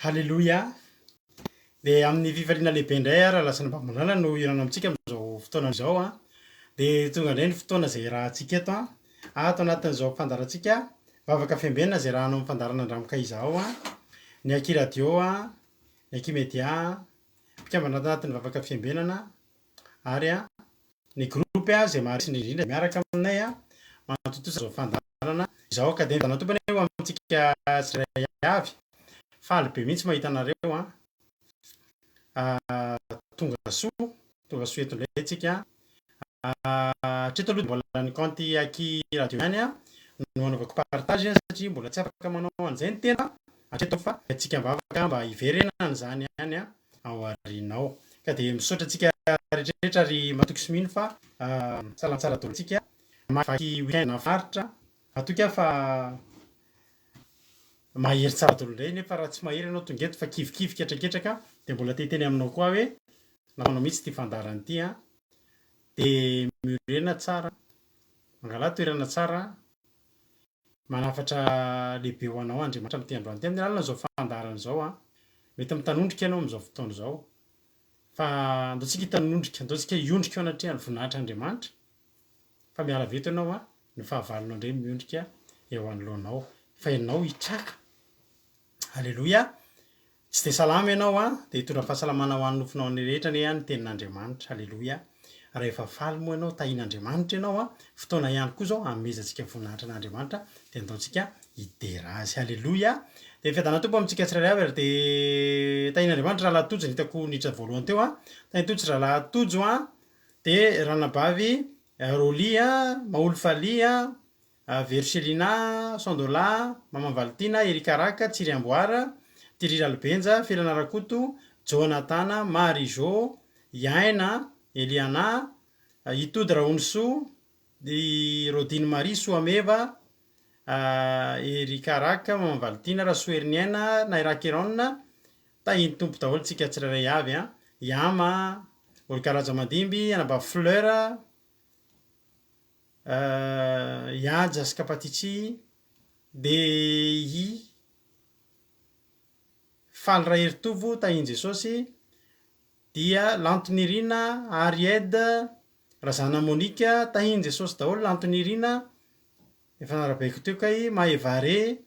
Haleloia! Dia amin'ny fifaliana lehibe indray ary lasa Nambamalala no hihaona amintsika amin'izao fotoana izao an. Dia tonga indray ny fotoana izay iarahantsika eto an. Ato anatin'izao fandaharantsika Vavaka Fiambenana izay iarahanao amin'ny fandaharana Andramo Ka Iza ao an. Ny Aky Radio an, ny Aky Media an, mpikambana ato anatin'ny Vavaka Fiambenana ary an, ny groupe izay maharesy indrindra miaraka aminay manatontosa izao fandaharana izao ka dia mizana tompony ho amintsika tsirairay avy. Faly be mihitsy mahita anareo an. Tonga soa, tonga soa eto indray tsika. Hatreto aloha dia mbola ny compte Aky Radio ihany no anaovako partage satria mbola tsy afaka manao an'izay ny tena hatreto fa antsika mivavaka mba hiverenan'izany ihany ao aoriana ao. Ka dia misaotra antsika rehetrarehetra ary matoky sy mino fa salama tsara daholo tsika. Mamakivaky week-end nahafinaritra. Matoky aho fa mahery tsara daholo indray nefa raha tsy mahery ianao tonga eto fa kivikivy ketraketraka dia mbola te hiteny aminao koa aho hoe nataonao mihitsy ity fandaharana ity an. Dia miorena tsara, mangalà toerana tsara. Manafatra lehibe ho anao Andriamanitra amin'ity androany ity amin'ny alalan'izao fandaharana izao an. Mety mitanondrika ianao amin'izao fotoana izao. Fa andao tsika hitanondrika, andao tsika hiondrika eo anatrehan'ny voninahitr'Andriamanitra. Fa miala avy eto ianao an, ny fahavalonao indray miondrika eo anoloanao. Fa ianao hitraka. Aleloia! Tsy dia salama ianao an, dia hitondra fahasalamana ho an'ny nofonao rehetra anie ny tenin'Andriamanitra. Aleloia! Rahefa faly moa ianao, tahian'Andriamanitra ianao an, fotoana ihany koa izao hanomezantsika voninahitra an'Andriamanitra, dia andaontsika hidera Azy. Aleloia! Dia fiadanan'ny Tompo amintsika tsirairay avy ary dia tahian'Andriamanitra Rahalahy Tojo no hitako niditra voalohany teo an, tahian'i Tojo Rahalahy Tojo an, dia Ranabavy Rolly an, Maholifalihy an, Verchelina, Sandola, Maman Valtina, Eric Araka, Tsiry Amboara, Thierry Ralibenja, Felana Rakoto, Jonathan, Marie Jo, Iaina, Eliana, Itody Rahonisoa, i Rodine Marie Soameva, Eric Araka, Maman Valtina, Rasoheriniaina, Naira Keron, Tahin'ny Tompo daholo tsika tsirairay avy an! Yama, Olga Rajamandimby, Anabavy Fleur, I Haja sy Kapatichi dia i Faly Raheritovo Tahin'i Jesosy dia Lantonirina Aried Razana Monica Tahin'i Jesosy daholo Lantonirina efa narabaiko teo kay Mahevare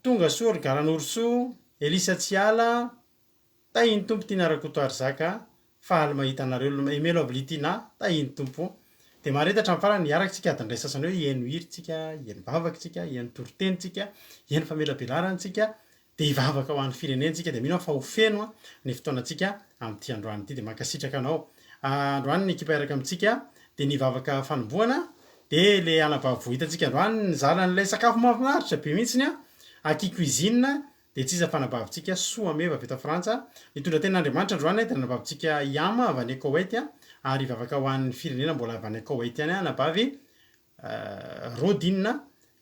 Tonga soa ry Garanorosoa Elisa Tsiala Tahin'ny Tompo Tiana Rakotoarizaka Faly mahita anareo Aimé Lovely Tina Tahin'ny Tompo Dia mahareta hatramin'ny farany hiaraka tsika adiny iray sasany eo hihaino hira tsika hihaino vavaka tsika hihaino toriteny tsika hihaino famelabelarana tsika dia hivavaka ho an'ny firenena tsika dia mino aho fa ho feno ny fotoanantsika amin'ity androany ity dia mankasitraka anao androany ny ekipa hiaraka amintsika dia ny vavaka fanombohana dia le anabavy vao hitantsika androany nizara an'ilay sakafo mahafinaritra be mihitsiny an Aky Cuisine Dia tsy iza fa anabavintsika Soa Meva avy eto Frantsa. Nitondra tenin'Andriamanitra androany dia anabavintsika Yama avy any Koweït ary hivavaka ho an'ny firenena mbola avy any Koweït ihany anabavy Rodine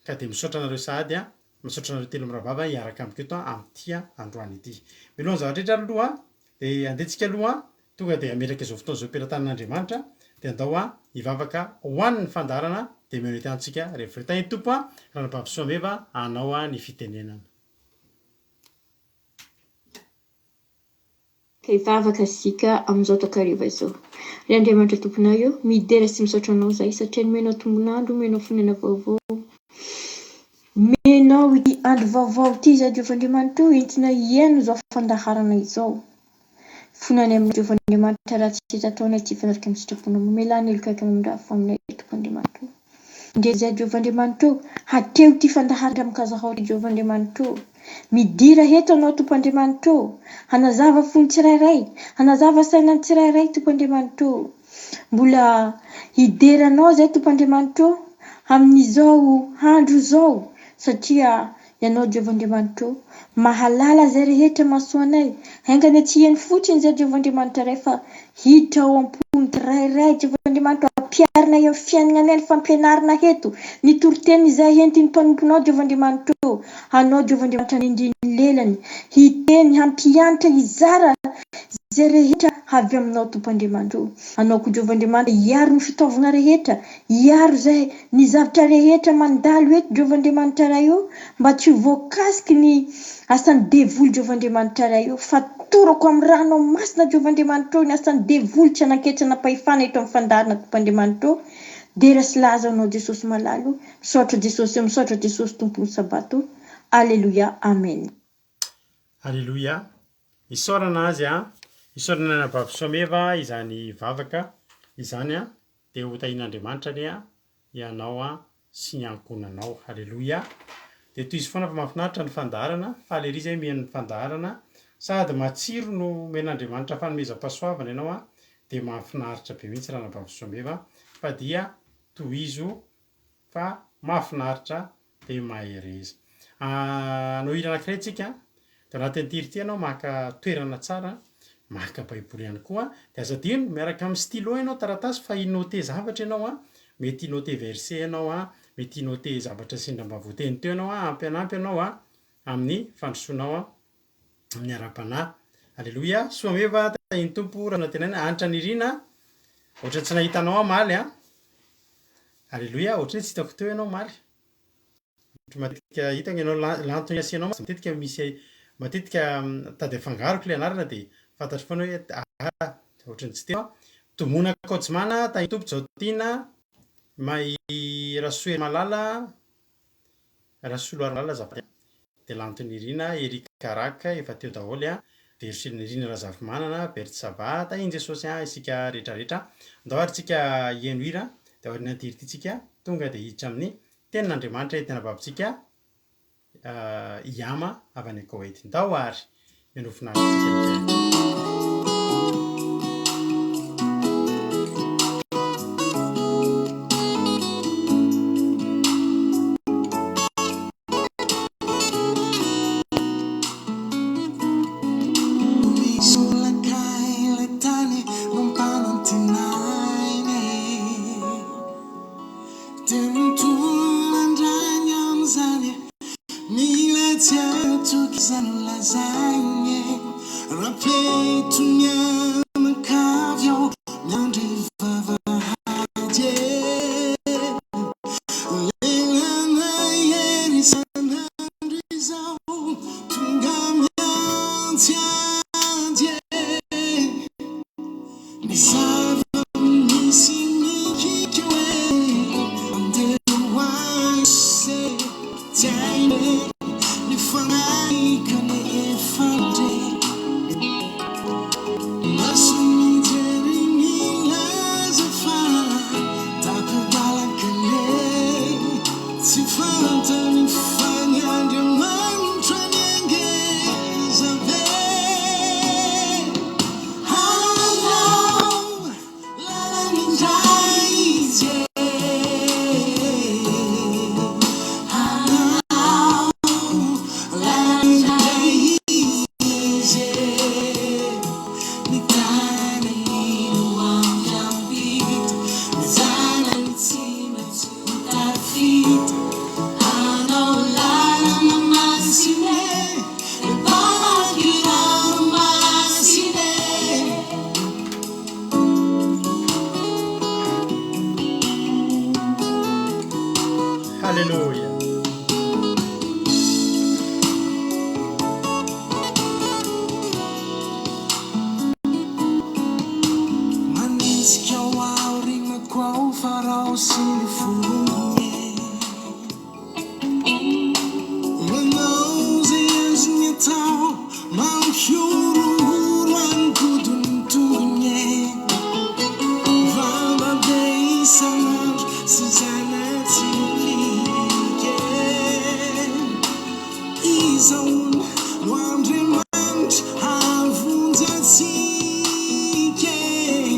ka dia misaotra anareo sahady a, misaotra anareo telomirahavavy hiaraka amiko eto amin'ity androany ity. Mialohan'ny zavatra rehetra aloha dia andeha tsika aloha Tonga dia hametraka izao fotoana izao am-pelatanan'Andriamanitra dia andao a hivavaka ho an'ny fandaharana dia mionety antsika rehefa avy eo. Tahin'ny Tompo a Ranabavy Soameva anao a ny fitenenana. Ka hivavaka isika amin'izao takariva izao. Ry Andriamanitra Tomponay ô, midera sy misaotra Anao izahay satria nomenao tombon'andro, nomenao fonena vaovao. Nomenao ity andro vaovao ity izahay Jehovah Andriamanitra ô, entina hihaino izao fandaharana izao. Fona any aminao Jehovah Andriamanitra raha tsy hita ataonay tsy hifanaraka amin'ny sitraponao. Mamelà ny helokay ka mamindrà fo aminay ry Tompo Andriamanitra ô. Indrindra izay Jehovah Andriamanitra ô, hatreo ity fandaharana mikazahao ity Jehovah Andriamanitra ô. Midira eto Anao Tompo Andriamanitra ô, hanazava fon'ny tsirairay, hanazava saina ny tsirairay Tompo Andriamanitra ô. Mbola hidera Anao izay Tompo Andriamanitra ô, amin'izao andro izao, satria Ianao Jehovah Andriamanitra ô, mahalala izay rehetra mahasoa anay. Enga anie tsy hihaino fotsiny izay Jehovah Andriamanitra Ray fa hiditra ao am-pon'ny tsirairay Jehovah Andriamanitra ô, ampiharina eo amin'ny fiaignanay ny fampianarana eto, ny toriteny izay entin'ny mpanomponao Jehovah Andriamanitra ô, Anao Jehovah Andriamanitra hanindry ny lelany, hiteny, hampianatra, hizara izay rehetra. Avy aminao Tompo Andriamanitra o. Anao koa Jehovah Andriamanitra hiaro ny fitaovagna rehetra, hiaro izay ny zavtra rehetra mandalo eto Jehovah Andriamanitra Ray o, mba tsy ho voakasiky ny asan'ny devoly Jehovah Andriamanitra Ray o, fa torako amin'ny ranao masina Jehovah Andriamanitra o ny asan'ny devoly tsy hanan-kery tsy hanam-pahefana eto amin'ny fandaharana Tompo Andriamanitra o. Dera sy laza ho anao Jesosy malala o. Misaotra Jesosy o, misaotra Jesosy Tompon'ny Sabato o. Aleloia Amen. Aleloia. Isaorana azy an. Isaorana anabavy Soameva izany vavaka izany an. Dia ho tahian'Andriamanitra anie an ianao an sy ny ankohonanao. Aleloia. Dia tohizo foana fa mahafinaritra ny fandaharana. Faly ery izay mihaino ny fandaharana. Sady matsiro no omen'Andriamanitra fanomezam-pahasoavana ianao an. Dia mahafinaritra be mihitsy ranabavy Soameva fa dia tohizo fa mahafinaritra dia mahereza. Hanao hira anankiray tsika, dia anatin'ity hira ity ianao maka toerana tsara, maka baiboly ihany koa, dia aza adino miaraka amin'ny stylo ianao, taratasy fa hi-noter zavatra ianao an, mety hi-noter verset ianao an, mety hi-noter zavatra sendra mba voateny teo ianao an, ampy hanampy anao an amin'ny fandrosoanao an amin'ny ara-panahy. Aleloia, soa meva tahin'ny Tompo raha nantenaina, Hanitra Nirina, ohatran'ny tsy nahita anao aho omaly an. Aleloia, ohatran'ny hoe tsy hitako teo ianao omaly. Matetika hitako ianao, lantony asianao mantsy matetika misy, matetika tady afangaroko ilay anarana dia fantatro foana hoe ah, ohatran'ny tsy teo aho. Tomona Kaojimana, Tahintompo Jaotiana, May Rasoerimalala, Rasoloarimalala azafady a, dia Lantonirina, Eric Carac efa teo daholo a, Veroselinirina Razafimanana, Berthe Sava, Tahin'i Jesosy a, isika rehetra rehetra. Andao ary tsika hihaino hira, dia aorian'ity hira ity tsika tonga dia hiditra amin'ny tenin'Andriamanitra entina babontsika Iama avy any Koety. Ndao ary mihaino finaritra tsika indray. Haleloia. Manenjika ao aorianako ao Farao sy ny forongony Manao izay azony atao Mampihorohoro an'i Godon'ny tongony Vava be isan'andro sy zana-tsipìka Iza hono no Andriamanitra hahavonjy antsika e?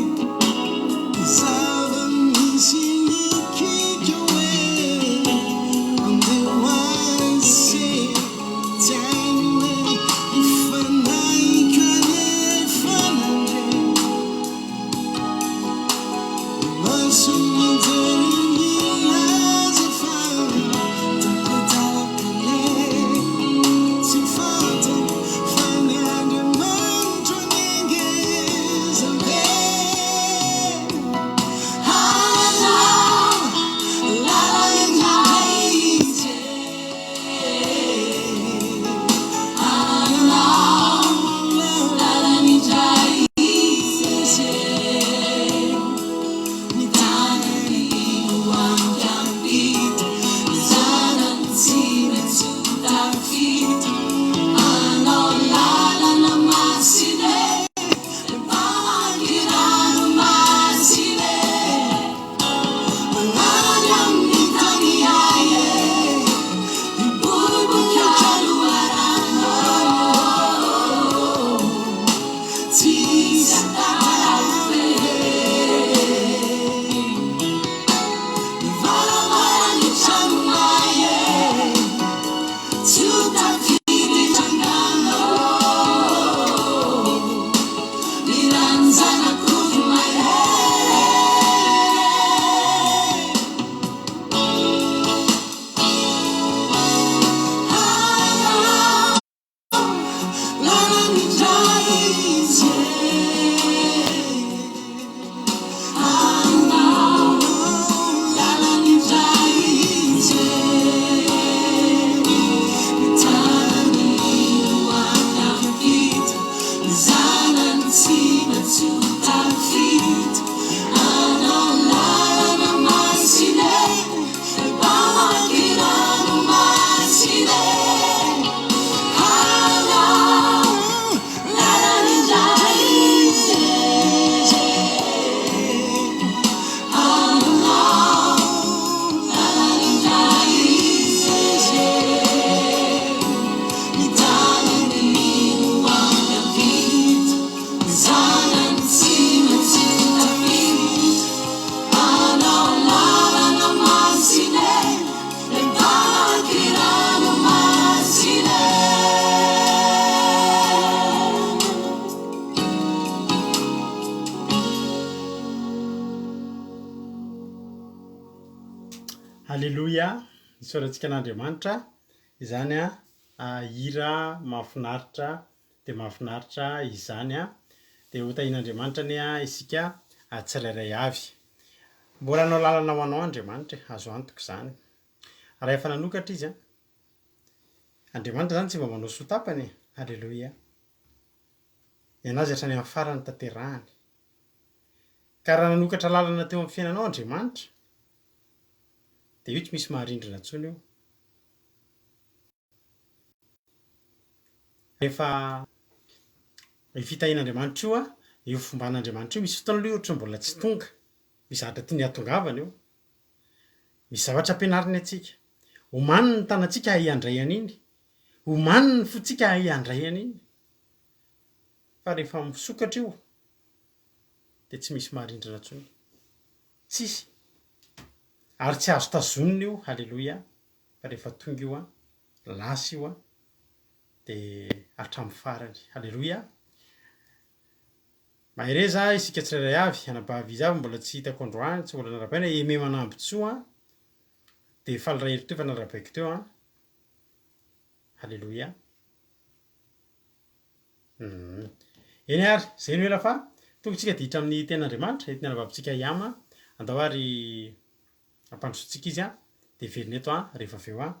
Tsisy adala ho very Ny varavaran'ny tranonay e Tsy ho tafiditra angamba ô Ny ran'ny zanak'ondry mahery Ah Haleloia! Isaorantsika an'Andriamanitra izany hira mahafinaritra dia mahafinaritra izany. Dia ho tahian'Andriamanitra anie isika tsirairay avy. Mbola hanao lalana ho anao Andriamanitra e, azo antoka izany. Raha efa nanokatra Izy an! Andriamanitra izany tsy mba manao soa tapany e! Aleloia! Ny an'Azy hatrany amin'ny farany tanterahany. Ka raha nanokatra lalana teo amin'ny fiainanao Andriamanitra, dia io tsy misy maharindrina intsony io. Rehefa io fitahian'Andriamanitra io an, io fomban'Andriamanitra io, misy fotoana aloha io ohatran'ny mbola tsy tonga, misy zavatra tiany hahatongavana io. Misy zavatra ampianariny antsika. Omany ny tanantsika hahay handray an'iny. Omany ny fontsika hahay handray an'iny. Fa rehefa misokatra io dia tsy misy maharindrina intsony. Tsisy. Ary tsy azo tazonina io, haleloia, fa rehefa tonga io an, lasa io an, dia hatramin'ny farany. Haleloia. Mahereza isika tsirairay avy, anabavy iza avy mbola tsy hitako androany, tsy mbola narabaina, Aimé Manambintsoa an, dia faly raha teo fa narabaiko teo an, Haleloia. Hum. Eny ary, izay no ela fa tonga isika dihitra amin'ny tenin'Andriamanitra, entin'ny anabavintsika Yama, andao ary Ampandrosoantsika izy an, dia heverina eto an, rehefa avy eo an.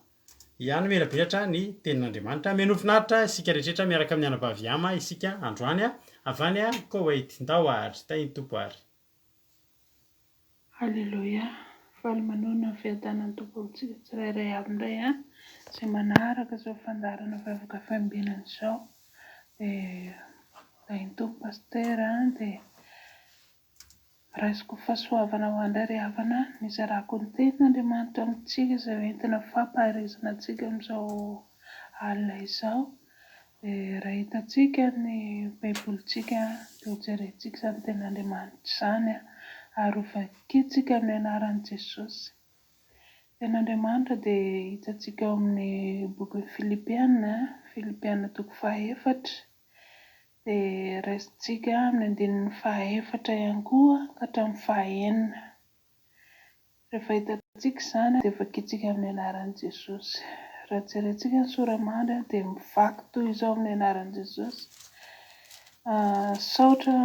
Ihany mielabelatra ny tenin'Andriamanitra. Mihainoa finaritra isika rehetra miaraka amin'ny anabavy Yama isika androany an, avy any Koweït. Ndao ary, tahin'ny Tompo ary. Aleloia! Faly manonona ny fiadanan'ny Tompo amintsika tsirairay avy indray an, izay manaraka izao fandaharana vavaka faimbenana izao. Dia tahin'ny Tompo Pasitera an, dia Raisiko ho fahasoavana ho an'ilay ry havana nizarako ny tenin'Andriamanitra amintsika izay ho entina fampaherezana antsika amin'izao alina izao. Dia raha hitantsika ny Baibolintsika dia ho jerentsika izany tenin'Andriamanitra izany ary ho vakintsika amin'ny anaran'i Jesosy. Ny tenin'Andriamanitra dia hitantsika ao amin'ny bokin'ny Filipiana, Filipiana toko fahaefatra. Dia raisintsika amin'ny andininy fahaefatra ihany koa ka hatramin'ny fahaenina. Rehefa hitantsika izany dia vakintsika amin'ny anaran'i Jesosy. Raha jerentsika ny sora-mandry dia mivaky toy izao amin'ny anaran'i Jesosy, Saotra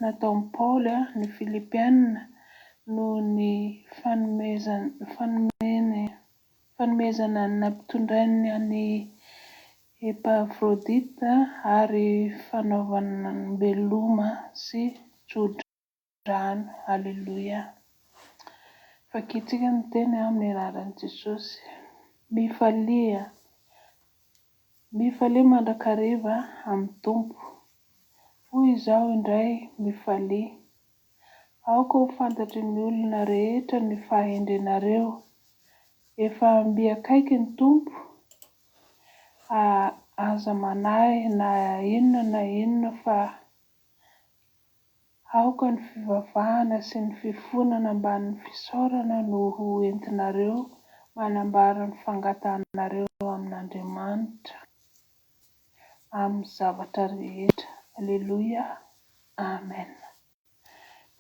nataon'i Paoly ny Filipiana noho ny fanomezana nampitondrainy an'i Epafrodita ary fanaovam-beloma sy tso-drano. Aleloia. Vakintsika ny teny amin'ny anaran'i Jesosy. Mifalia, mifalia mandrakariva amin'ny Tompo. Hoy izaho indray, mifalia. Aoka ho fantatry ny olona rehetra ny fahendrenareo. Efa mby akaiky ny Tompo. A Aza manahy na inona na inona fa. Aoka ny fivavahana sy ny fifonana mbamin'ny fisaorana no ho entinareo manambara ny fangatahanareo amin'Andriamanitra amin'ny zavatra rehetra. Aleloia. Amen.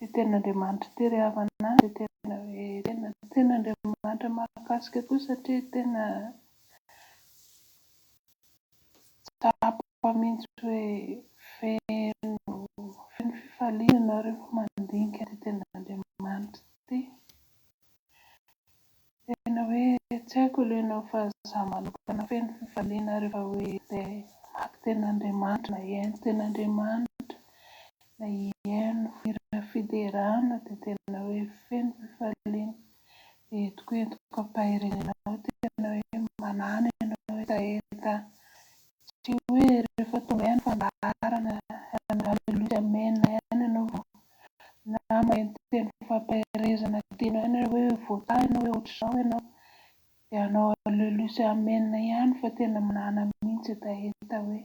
Ity tenin'Andriamanitra ity ry havana dia tena hoe tena tenin'Andriamanitra mahakasika tokoa satria tena Tsapa mihitsy hoe feno feno fifaliana ianao rehefa mandinika ity tenin'Andriamanitra ity. Tena hoe tsy haiko aloha ianao fa izaho manokana feno fifaliana rehefa hoe te hamaky tenin'Andriamanitra na hihaino tenin'Andriamanitra na hihaino hira fiderana dia tena hoe feno fifaliana. Dia entiko entiko ampaherezana anao tena hoe manana ianao hetaheta tsy hoe rehefa tonga ihany fandaharana aleloia sy amena ihany ianao vao na maheno teny fampaherezana tianao ihany ianao hoe voatahy ianao hoe ohatr'izao ianao dia hanao aleloia sy amena ihany fa tena manana mihitsy hetaheta hoe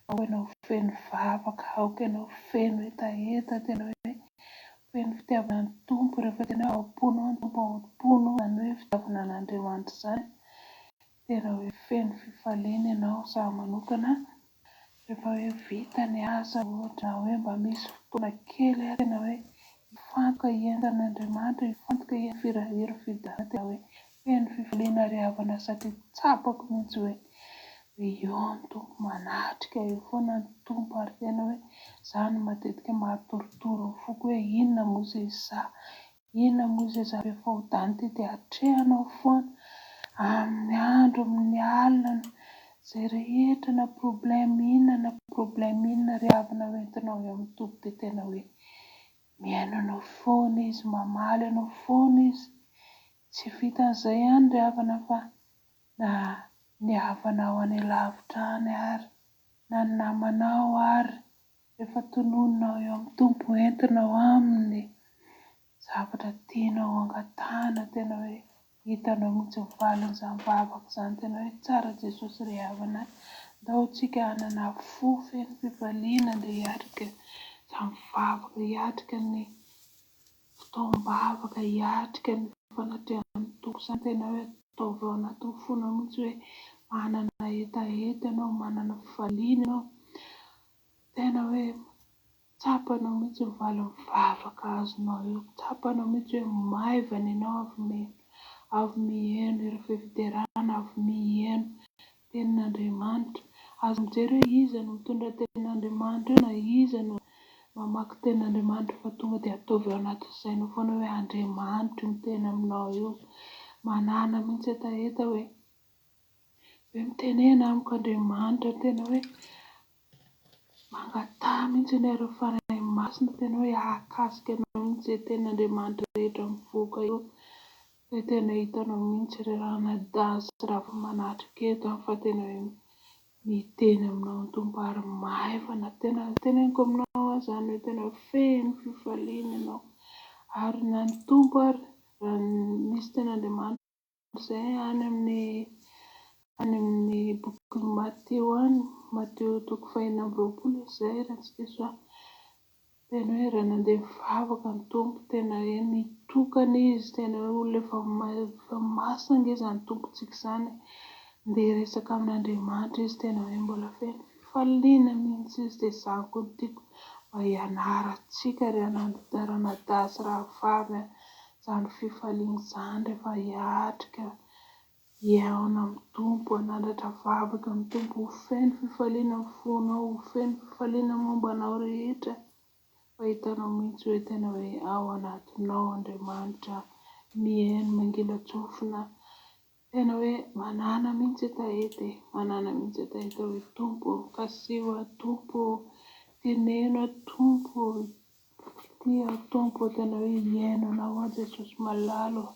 Aoka ianao ho feno vavaka, aoka ianao ho feno hetaheta, tena hoe feno fitiavana ny Tompo, rehefa tena hoe ao am-ponao ny Tompo, ao am-ponao izany hoe fitiavana an'Andriamanitra izany, tena hoe feno fifaliana ianao, izaho manokana rehefa hoe vita ny asa ohatra na hoe mba misy fotoana kely aho tena hoe hifantoka hihaino an'Andriamanitra, hifantoka hihaino hira fiderana, tena hoe feno fifaliana ry havana satria tsapako mihitsy hoe hoe eo ny Tompo manatrika, eo foana ny Tompo ary tena hoe izany no matetika mahatorotoro ny foko hoe inona moa izay izaho, inona moa izay izaho be fahotana ity dia atrehanao foana amin'ny andro, amin'ny alina, izay rehetra na problème inona na problème inona ry havana hoentinao eo amin'ny Tompo dia tena hoe mihaino anao foana Izy, mamaly anao foana Izy, tsy vitan'izay ihany ry havana fa na ny havanao any lavitra any ary, na ny namanao ary, rehefa tononinao eo amin'ny Tompo entinao aminy ny zavatra tianao angatahana, tena hoe hitanao mihitsy ny valin'izany vavaka izany, tena hoe tsara Jesosy ry havana, ndao tsika hanana fo feno fifaliana andeha hiatrika izany vavaka, hiatrika ny fotoam-bavaka hiatrika ny fanatrehan'ny Tompo izany tena hoe ataovy ao anatin'ny fonao mihitsy hoe manana hetaheta ianao, manana fifaliana ianao, tena hoe tsapanao mihitsy ny valin'ny vavaka azonao eo, tsapanao mihitsy hoe maivana ianao avy mihaino, avy mihaino ireo fiderana, avy mihaino Tenin'Andriamanitra. Aza mijery hoe iza no mitondra Tenin'Andriamanitra eo na iza no mamaky Tenin'Andriamanitra fa tonga dia ataovy ao anatin'ny sainao foana hoe Andriamanitra io miteny aminao io. Manàna mihitsy hetaheta hoe hoe mitenena amiko Andriamanitra, tena hoe Mangataha mihitsy anie ireo Fanahy Masina tena hoe hahakasika anao mihitsy izay tenin'Andriamanitra rehetra mivoaka eo. Dia tena hitanao mihitsy ry ranadahy sy rahavavy manatrika eto an fa tena hoe miteny aminao ny Tompo ary maivana tena teneniko aminao aho izany hoe tena feno fifaliana ianao. Ary na ny Tompo ary raha misy tenin'Andriamanitra Izay any amin'ny any amin'ny bokin'i Matio any, Matio toko fahenina amby roapolo izay raha tsy diso aho. Tena hoe raha nandeha nivavaka ny Tompo, tena hoe nitokana Izy, tena hoe olona efa efa masina ange izany Tompontsika izany e. Ndeha hiresaka amin'Andriamanitra Izy, tena hoe mbola feno fifaliana mihitsy Izy, dia izany koa no tiako mba hianarantsika ry ranadahy sy rahavavy a. Izany fifaliana izany rehefa hiatrika, hihaona amin'ny Tompo, hanandratra vavaka amin'ny Tompo, ho feno fifaliana ny fonao, ho feno fifaliana ny momba anao rehetra, fa hitanao mihitsy hoe tena hoe ao anatinao Andriamanitra, mihaino mangilan-tsofina, tena hoe manana mihitsy hetaheta e, manana mihitsy hetaheta hoe Tompo ô, kasiho aho Tompo ô, teneno aho Tompo ô, Ity aho Tompo ô, tena hoe hihaino Anao aho Jesosy malala ô.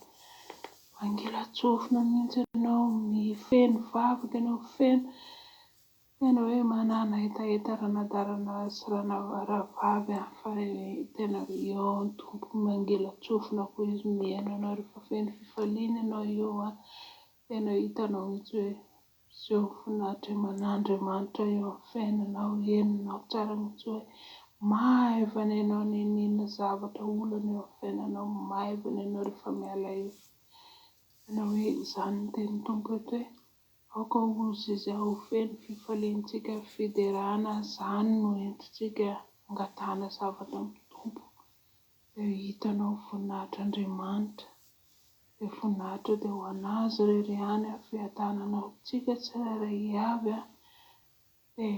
Mangilan-tsofina mihitsy Ianao, feno vavaka Ianao, feno, tena hoe manana hetaheta ranadarana sy rahavavy aho fa tena eo ny Tompo mangilan-tsofina koa Izy mihaino anao rehefa feno fifaliana ianao eo an, tena hitanao mihitsy hoe Miseho voninahitra aman'Andriamanitra eo amin'ny fiainanao, henonao tsara mihitsy hoe Maivana ianao n'inon'inona zavatra olana eo amin'ny fiainanao, maivana ianao rehefa miala eo. Tena hoe izany ny tenin'ny Tompo eto hoe aoka ho izy ho feno fifaliantsika, fiderana, izany no entintsika angatahana zavatra amin'ny Tompo. Dia hitanao ny voninahitr'Andriamanitra. Dia voninahitra dia ho an'Azy irery ihany, fiadanana ho antsika tsirairay avy. Dia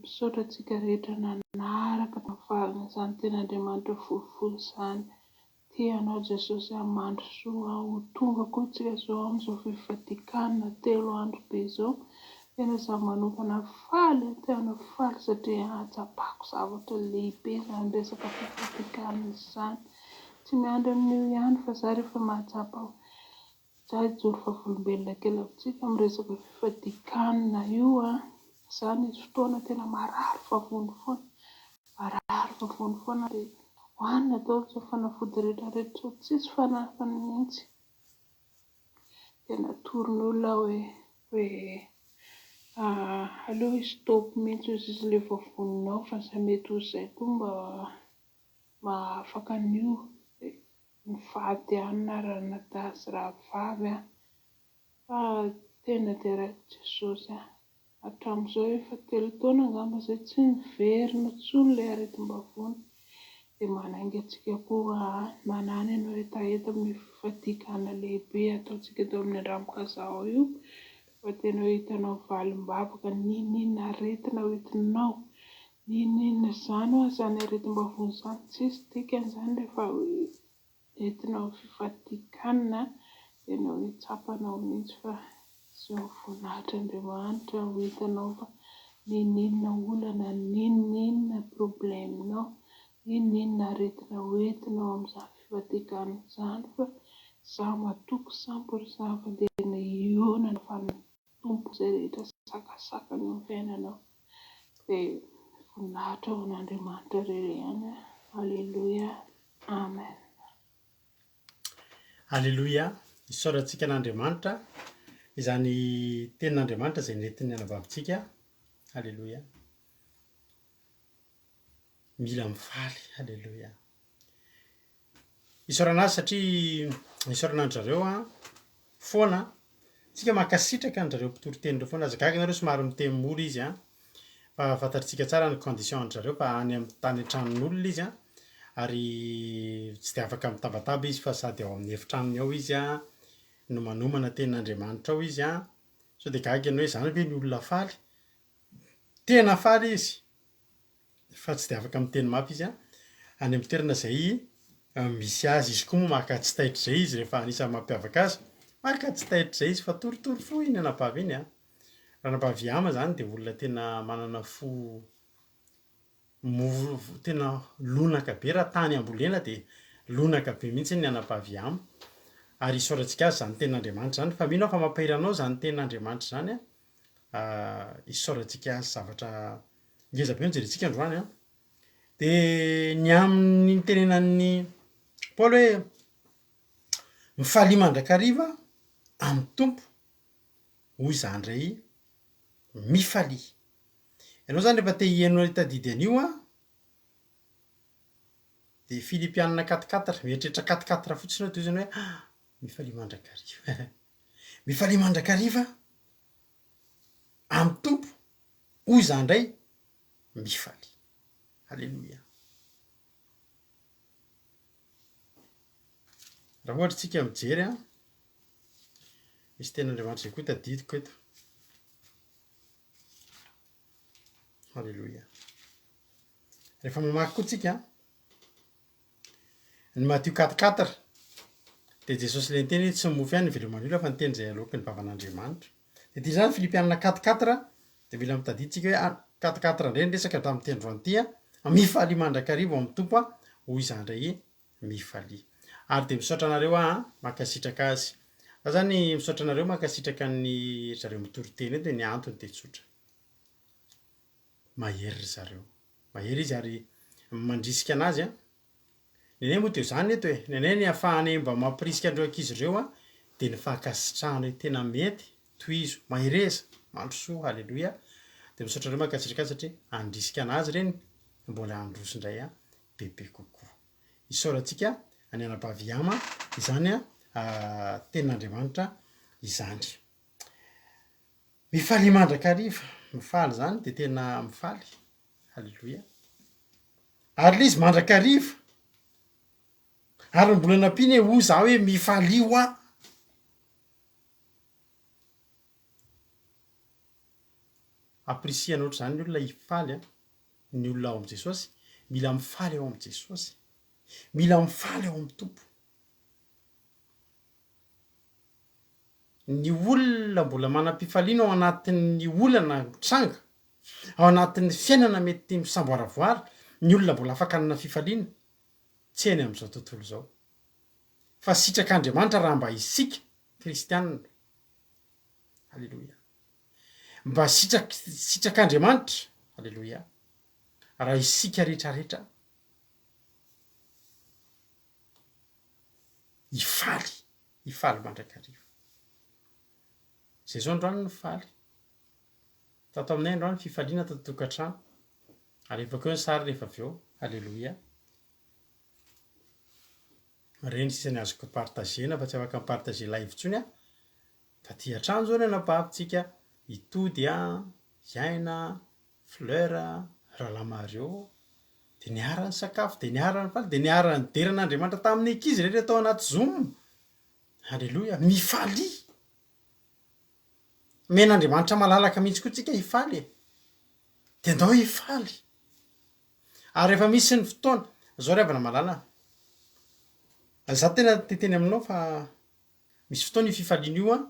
misaotra antsika rehetra nanaraka tamin'ny farany izany tenin'Andriamanitra fohifohy izany. Tia anao Jesosy aho mandrosoa ho tonga koa tsika izao amin'izao fifadian-kanina telo andro be izao. Tena izaho manokana faly aho, tena faly satria ahatsapako zavatra lehibe izany resaka fifadian-kanina izany. Tsy miandry amin'io ihany fa izaho rehefa mahatsapa Za hijoro vavolombelona kely amintsika amin'ny resaka fifadian-kanina io an! Za nisy fotoana tena marary vavony foana, marary vavony foana dia hohanina daholo izao fanafody rehetra rehetra izao, tsisy fanafany mihitsy. Dia natoron'ny olona aho hoe hoe aleo hi-stop mihitsy hozy izy ilay vavoninao fa izay mety ho izay koa mba mahafaka an'io. Dia Mivady ihany na ranadahy sy rahavavy an! Fa tena deraiko Jesosy an! Hatramin'izao efa telo taona angamba izay tsy niverina intsony ilay aretim-bavony. Dia manainga antsika koa an! Manana ianao hetaheta amin'io fifadian-kanina lehibe ataontsika eto amin'ny Andramokazao io fa tena ho hitanao valim-bavaka n'inon'inona aretina hoentinao N'inon'inona izany hoa izany aretim-bavony izany tsisy dikany izany rehefa entinao fifadian-kanina tena hoe tsapanao mihitsy fa izao voninahitr'Andriamanitra ho hitanao fa n'inon'inona olana n'inon'inona problème-nao n'inon'inona aretina hoentinao amin'izany fifadian-kanina izany fa izaho matoky sampy ry za fa tena hihaonana fa Tompo izay rehetra sakasakana eo amin'ny fiainanao dia voninahitra ho an'Andriamanitra irery ihany Aleloia Amen. Aleloia, isaorantsika an'Andriamanitra izany tenin'Andriamanitra izay nentin'ny anabavintsika. Aleloia. Mila mifaly. Aleloia. Isaorana azy satria isaorana an-dry zareo an, foana. Tsika mankasitraka an-dry zareo mpitory teny ireo foana. Aza gaga nareo somary miteny mora izy an, fa fantatritsika tsara ny condition an-dry zareo fa any amin'ny tany an-tranon'olona izy an, ary tsy dia afaka mitabataba izy fa sady ao amin'ny efitranony ao izy an, no manomana tenin'Andriamanitra ao izy an. Sao dia gaga ianao hoe izany ve ny olona faly? Tena faly izy. Fa tsy dia afaka miteny mafy izy an, any amin'ny toerana izay misy azy. Izy koa moa maka tsy taitra izay izy rehefa anisan'ny mampiavaka azy. Maka tsy taitra izay izy fa torotoro fo iny anabavy iny an. Ranabavy Yama izany dia olona tena manana fo mora, tena lonaka be. Raha tany ambolena dia lonaka be mihitsy ny anabavy Yama. Ary isaorantsika azy izany tenin'Andriamanitra izany. Fa mino aho fa mampahery anao izany tenin'Andriamanitra izany an. Isaorantsika azy zavatra Ngeza be no jerentsika androany an. De ny amin'ny nitenenan'i Paoly hoe mifalia mandrakariva amin'ny Tompo, hoy izaho indray mifalia. Ianao zany rehefa te hiheno hitadidy an'io an, de Filipianina quatre quatre, mieritreritra quatre quatre fotsiny aho de hoy zany hoe ah, mifalia mandrakariva, mifalia mandrakariva amin'ny Tompo. Hoy izaho indray, mifaly. Aleloia. Raha ohatra isika mijery an, misy tenin'Andriamanitra izay koa tadidiko eto. Aleloia. Rehefa mamaky koa tsika, ny Matio quatre quatre, dia Jesosy ilay niteny hoe tsy ny mofo ihany no iveloman'ny olona fa ny teny izay aloaky ny vavan'Andriamanitra. Dia ity izany Filipianina quatre quatre, dia mila mitadidy tsika hoe ah, quatre quatre indray ny resaka tamin'ity androany ity an, mifalia mandrakariva ao amin'ny Tompo an, hoy izaho indray mifalia. Ary dia misaotra anareo aho an, mankasitraka azy. Za zany misaotra anareo mankasitraka ny zareo mitory teny eto, ny antony dia tsotra. Mahery ry zareo. Mahery izy ary mandrisika anazy an. Nenay moa dia izany eto e, nenay ny ahafahanay mba mampirisika an'ireo ankizy ireo an, dia ny fankasitrahana hoe tena mety, tohizo, mahereza, mandrosoa, haleloia, dia misaotra anareo mankasitraka azy satria handrisika anazy ireny. mbola handroso indray bebe kokoa. Isaorantsika an'i anabavy Yama izany tenin'Andriamanitra izany. Mifalia mandrakariva, mifaly izany dia tena mifaly, haleloia. Ary ilay izy mandrakariva, ary mbola nampiany hoe hoy za hoe mifalia hoa. Ampirisihana ohatr'izany ny olona hifaly an, ny olona ao amin'i Jesosy, mila mifaly ao amin'i Jesosy, mila mifaly ao amin'ny Tompo. Ny olona mbola manam-pifaliana ao anatin'ny olana mitranga, ao anatin'ny fiainana mety misamboaravoara, ny olona mbola afaka hanana fifaliana, tsy eny amin'izao tontolo izao. Fa sitrak'Andriamanitra raha mba isika kristianina, Aleloia. Mba sitrak, sitrak'Andriamanitra, Aleloia, raha isika rehetrarehetra hifaly, hifaly mandrakariva. Izay izao androany no faly. Tato aminay androany fifaliana tato tokantrano. Alefako eo ny sary rehefa avy eo. Aleloia. Ireny sisa ny azoko partager-na fa tsy afaka mi-partager live intsony aho. Taty an-trano izao ny anabavintsika, i Tody a, i Aina, Fleur a, Rahalahy Mario, dia niara-nisakafo, dia niara-nifaly, dia niara-nidera an'Andriamanitra tamin'ny ankizy rehetra tao anaty Zoom. Aleloia! Mifalia! Omen'Andriamanitra malalaka mihitsy koa tsika hifaly e! Dia ndao hifaly! Ary rehefa misy ny fotoana, zao ry havana malala a, za tena te hiteny aminao fa misy fotoana io fifaliana io an,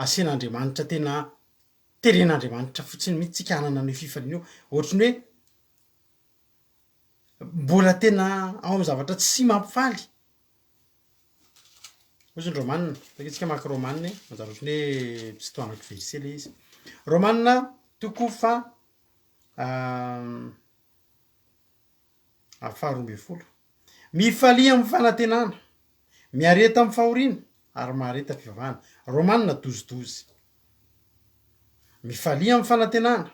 asian'Andriamanitra tena teren'Andriamanitra fotsiny mihitsy tsika hanana an'io fifaliana io, ohatry ny hoe mbola tena ao amin'ny zavatra tsy mampifaly. Hozy ny Romana, aleo tsika maka Romana e, manjary ohatry ny hoe tsy tohanako verset le izy. Romana toko faha 12. Mifalia amin'ny fanantenana, miareta amin'ny fahoriana, ary mahareta fivavahana. Romana 12 12. Mifalia amin'ny fanantenana,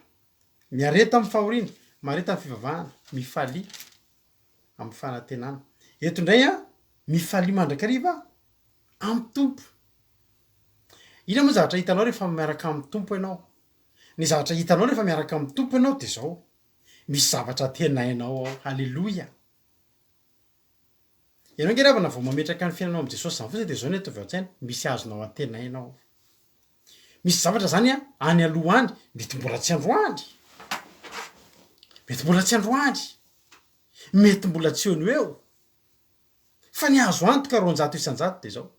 miareta amin'ny fahoriana, mahareta amin'ny fivavahana. Mifalia amin'ny fanantenana. Eto indray an, mifalia mandrakariva amin'ny Tompo. Inona moa zavatra hitanao rehefa miaraka amin'ny Tompo ianao? Ny zavatra hitanao rehefa miaraka amin'ny Tompo ianao dia izao, misy zavatra antenainao ao. Haleloia! Ianao ange ry havana vao mametraka ny fiainanao amin'i Jesosy izany fotsiny dia izao no ataovy ao an-tsaina, misy azonao antenaina ao. Misy zavatra izany an, any aloha any, mety mbola tsy androany. Mety mbola tsy androany. Mety mbola tsy eo no eo. Fa ny azo antoka 200% dia izao.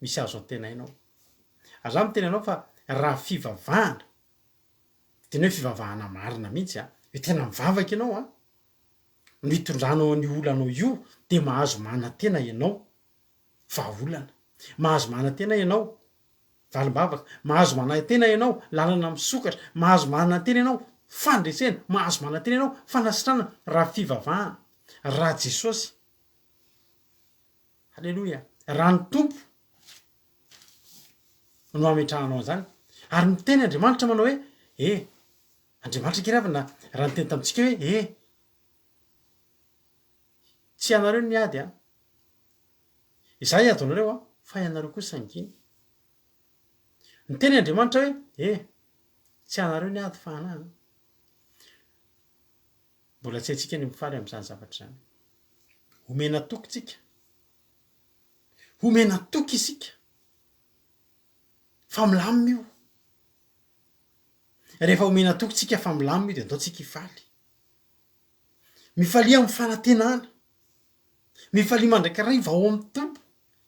Misy azo antenaina ao. Ary za miteny anao fa raha fivavahana, tena hoe fivavahana marina mihitsy an, hoe tena mivavaka ianao an, no hitondranao an'io olanao io dia mahazo manantena ianao vahaolana. Mahazo manantena ianao valim-bavaka, mahazo manantena ianao lalana misokatra, mahazo manantena ianao fandresena, mahazo manantena ianao fanasitranana raha fivavahana, raha Jesosy. Aleloia! Raha ny Tompo no ametrahanao an'izany. Ary miteny Andriamanitra manao hoe, E, Andriamanitra ange ry havana raha niteny tamintsika hoe, E, tsy ianareo no miady an! Izaho hiady ho anareo an, fa ianareo kosa hangina. Niteny Andriamanitra hoe, E, tsy anareo ny ady fa anah an! Mbola tsy haintsika ny mifaly amin'izany zavatra izany. Homena toky tsika. Homena toky isika fa milamina io. Rehefa omena toky tsika fa milamina io dia andao tsika hifaly. Mifalia amin'ny fanantenana. Mifalia mandrakariva ao amin'ny Tompo.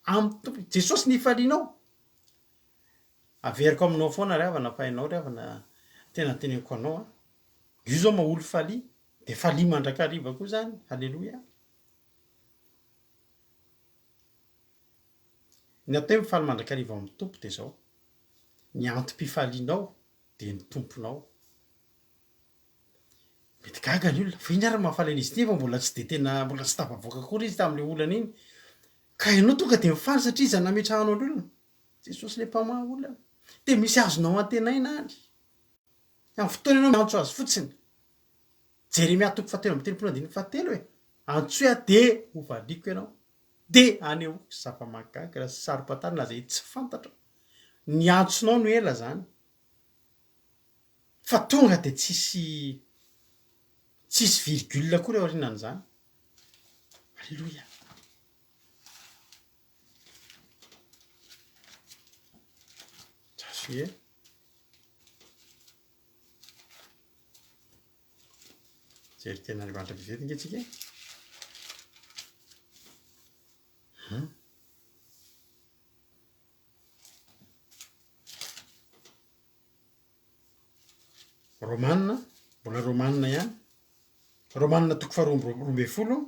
Amin'ny Tompo. Jesosy ny hifalianao. Averiko aminao foana ry havana fa ianao ry havana tena teneniko anao an. Io zao maha olo falia de falia mandrakariva koa zany, haleloia. Ny atao hoe mifaly mandrakariva ao amin'ny Tompo de zao, ny antom-pifalianao de ny Tomponao. Mety gaga ny olona, fa iny ary mahafaly an'izy ity nefa mbola tsy de tena mbola tsy tafavoaka akory izy tamin'le olana iny. Ka ianao tonga de mifaly satria iza nametrahanao ny olana? Jesosy le mpamaha olana. De misy azonao antenaina any. Amin'ny fotoana ianao miantso azy fotsiny. Jeremia toko fahatelo amby telopolo andininy fahatelo e! Antsoy aho dia hovaliako ianao, dia hanehoako zava-mahagaga sy saro-pantarina izay tsy fantatrao. Ny antsonao no ela izany. Fa tonga dia tsisy tsisy virgule akory aorianan'izany. Aleloia. Ie. Jery tenin'Andriamanitra vetivety ange tsika e. Hmm. Romana, mbola Romana ihany. Romana toko faharoa amby 12.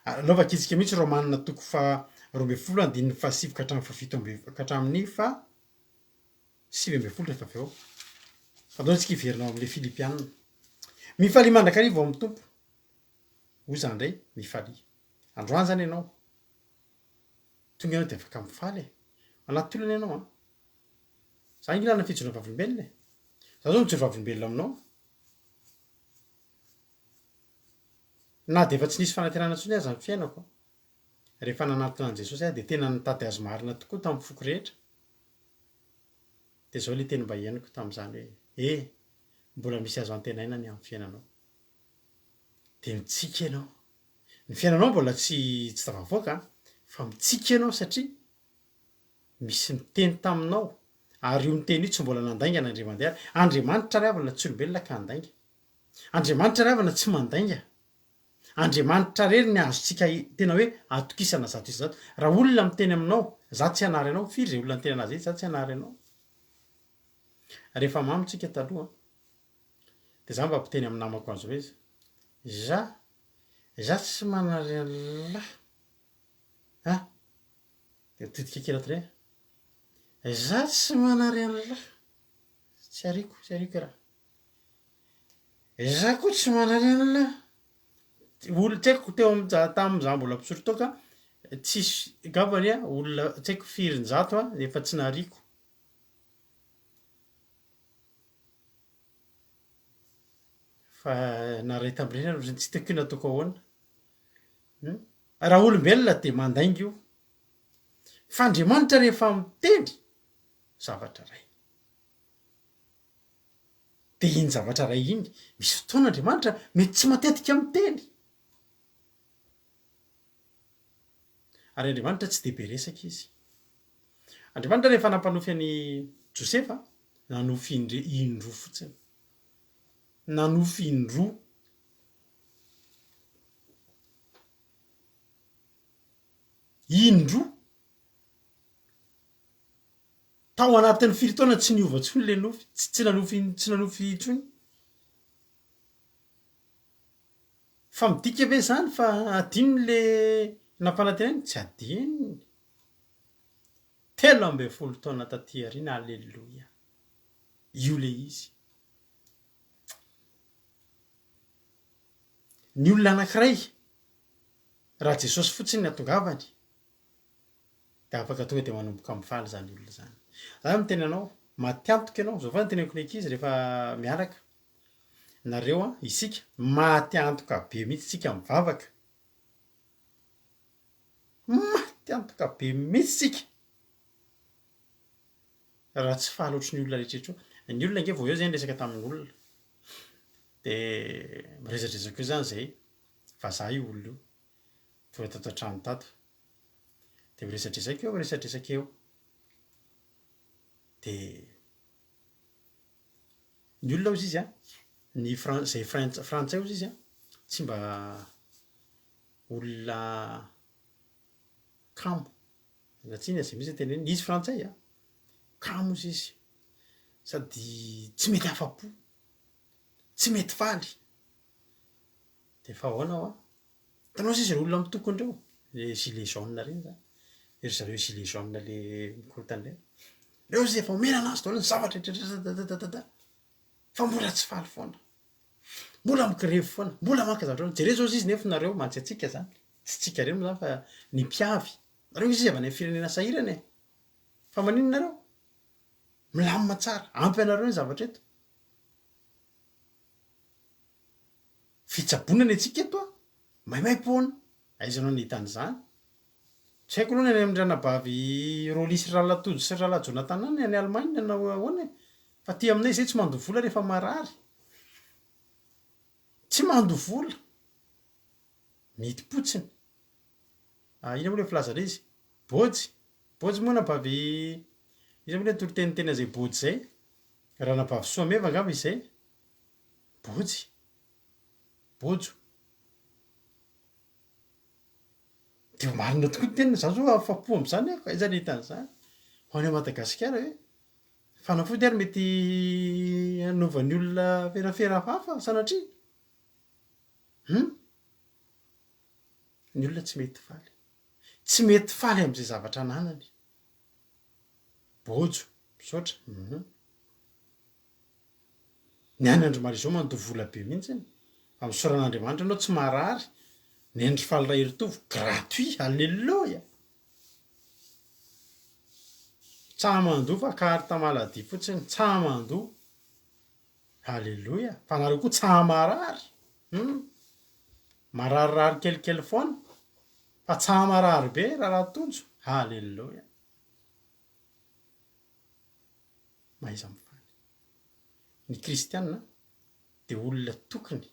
Aleo vakintsika mihitsy Romana toko faha 12 andininy fahasivy ka hatramin'ny fahafito amby ka hatramin'ny faha 19 rehefa avy eo. Fa andao isika hiverina ao amin'ilay Filipiana. Mifalia mandrakariva ao amin'ny Tompo. Hoy za indray, mifalia. Androany izany ianao, tonga ianao dia afaka mifaly e. Anaty olana ianao an. Za ange nanana fijoroana vavolombelona e. Za zao mijoro vavolombelona aminao. Na dia efa tsy nisy fanantenana intsony aza ny fiainako, rehefa nanatona an'i Jesosy aho dia tena nitady Azy marina tokoa tamin'ny foko rehetra. Dia izao ilay teny mba henoko tamin'izany hoe, E, mbola misy azo antenaina ny amin'ny fiainanao. Dia mitsiky ianao. Ny fiainanao mbola tsy tsy tafavoaka an, fa mitsiky ianao satria misy niteny taminao, ary io niteny io tsy mbola nandainga na indray mandeha ary. Andriamanitra ry havana tsy olombelona ka handainga. Andriamanitra ry havana tsy mandainga. Andriamanitra irery ny azontsika tena hoe atokisana 100%. Raha olona miteny aminao, za tsy hanary anao, firy izay olona niteny anazy zay, za tsy hanary anao. Rehefa mamo tsika taloha, dia za mba mpiteny amin'ny namako an'izao hoe, za, za tsy manary an'lah. A! Dia mitodika kely ato indray aho, za tsy manary an'lah. Tsy ariako, tsy ariako raha. Za koa tsy manary an'lah. Olona tsy haiko teo am- tamin'izaho mbola mpisotro toaka, tsisy angambany a, olona tsy haiko firin-jato a, efa tsy nariako. Fa naray tamin'ireny aho tsy hitako hoe nataoko ahoana. Hum. Raha olombelona dia mandainga io. Fa Andriamanitra rehefa miteny zavatra iray. Dia iny zavatra iray iny, misy fotoana Andriamanitra mety tsy matetika miteny. Ary Andriamanitra tsy dia be resaka izy. Andriamanitra rehefa nampanofy an'i Josefa, nanofy indre indroa fotsiny. Nanofy indroa. Indroa. Tao anatin'ny firy taona tsy niova intsony ilay nofy, tsy tsy nanofy tsy nanofy intsony. Fa midika ve izany fa adinony le nampanantenainy? Tsy adinony. 13 taona taty aoriana, aleloia. Io le izy. Ny olona anankiray, raha Jesosy fotsiny ny atongavany, dia afaka tonga dia manomboka mifaly izany olona izany. Za miteny anao, maty antoka ianao, zao foana teneniko ny ankizy rehefa miaraka, nareo an, isika, maty antoka be mihitsy tsika mivavaka, maty antoka be mihitsy tsika, raha tsy faly ohatry ny olona rehetra rehetra io, ny olona ange vao eo zay niresaka tamin'olona, de miresadresaka eo zany zay, vazaha io olona io, tonga tato an-trano tato, De miresadresaka eo, miresadresaka eo. De ny olona hozy izy an, ny fran- zay frantsa- frantsay hozy izy an, tsy mba olona kamo, miala tsiny zay mihitsy ny tenenina, izy frantsay an, kamo hozy izy, sady tsy mety afa-po, tsy mety faly, de fa ahoana hoa? Hitanao sisa ireo olona mitokona ireo, le gilet jaune ireny zany, ry zareo gilet jaune le mikorontana ireny, reo izy efa omena anazy daholo ny zavatra rehetra rehetra dadadadada fa mbola tsy faly foana, mbola migrevy foana, mbola maka zavatra foana, jereo zao izy nefa nareo mantsy antsika zany, tsy tsika ireny moa zany fa ny mpiavy, nareo izy avy any amin'ny firenena sahirana e. Fa maninona nareo? Milamina tsara, ampy anareo ny zavatra eto. Fitsaboana ny antsika eto a! Maimaimpoana. Aiza ianao nahita an'izany? Tsy haiko aloha ny any amin-dry anabavy Rolly sy Rahalahy Tojo sy Rahalahy Jonathan any, any Allemagne na ahoana e! Fa aty aminay izay tsy mandoa vola rehefa marary. Tsy mandoa vola. Midi-potsiny. Ah, inona moa ilay filaza ilay izy? Bôjy. Bôjy moa anabavy, iza moa ilay nitoriteny niteny an'izay bôjy izay? Ranabavy Soameva angamba izy izay? Bôjy. Bôjo. Dia marina tokoa ny teniny, za zao afapo amin'izany aho, aiza nahita an'izany? Ho any Madagasikara ve? Fanafody ary mety hanaovan'ny olona ferafera hafahafa sanatria? Hum? Ny olona tsy mety faly. Tsy mety faly amin'izay zavatra ananany. Bôjo, misaotra. Hum. Ny any Andry Marie zao mandoa vola be mihitsy fa misaora an'Andriamanitra ianao tsy marary, ny an'i Faly Raheritovo gratuit, alléluia! Tsa mandoa fa carte maladie fotsiny, tsa mandoa, alléluia, fa nareo koa tsa marary, hum, mararirary kelikely foana fa tsa marary be raharaha Tojo, alléluia. Mahaiza mifaly. Ny kristiana dia olona tokony.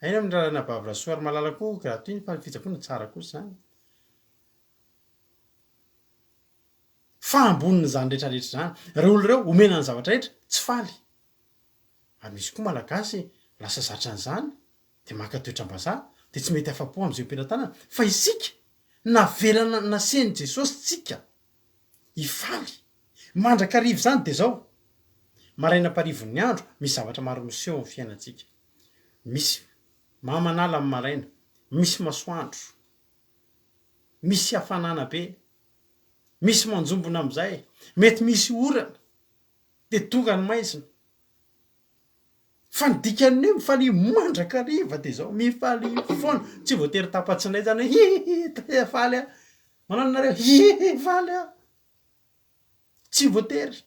Any amin'ny Ralanabavy Rasoarimalala koa gratuit ny fitsaboana, tsara kosa izany. Fa ambonin'izany rehetra rehetra izany, ireo olona ireo omena ny zavatra rehetra, tsy faly. Ary misy koa Malagasy lasa zatra an'izany, dia maka toetram-bazaha, dia tsy mety afa-po amin'izay ompiana-tanana. Fa isika, navelana nasen'i Jesosy tsika hifaly mandrakariva izany dia izao, maraina am-parivon'ny andro, misy zavatra maro miseho amin'ny fiainantsika. Misy mamanala amin'ny maraina, misy masoandro, misy hafanana be, misy manjombona amin'izay, mety misy orana, dia tonga ny maizina. Fa ny dikan'ny hoe mifalia mandrakariva dia izao, mifalia foana, tsy voatery tapa-tsinay izany hoe hihihi tena faly aho, manao ahoana nareo, hihihi faly aho, tsy voatery,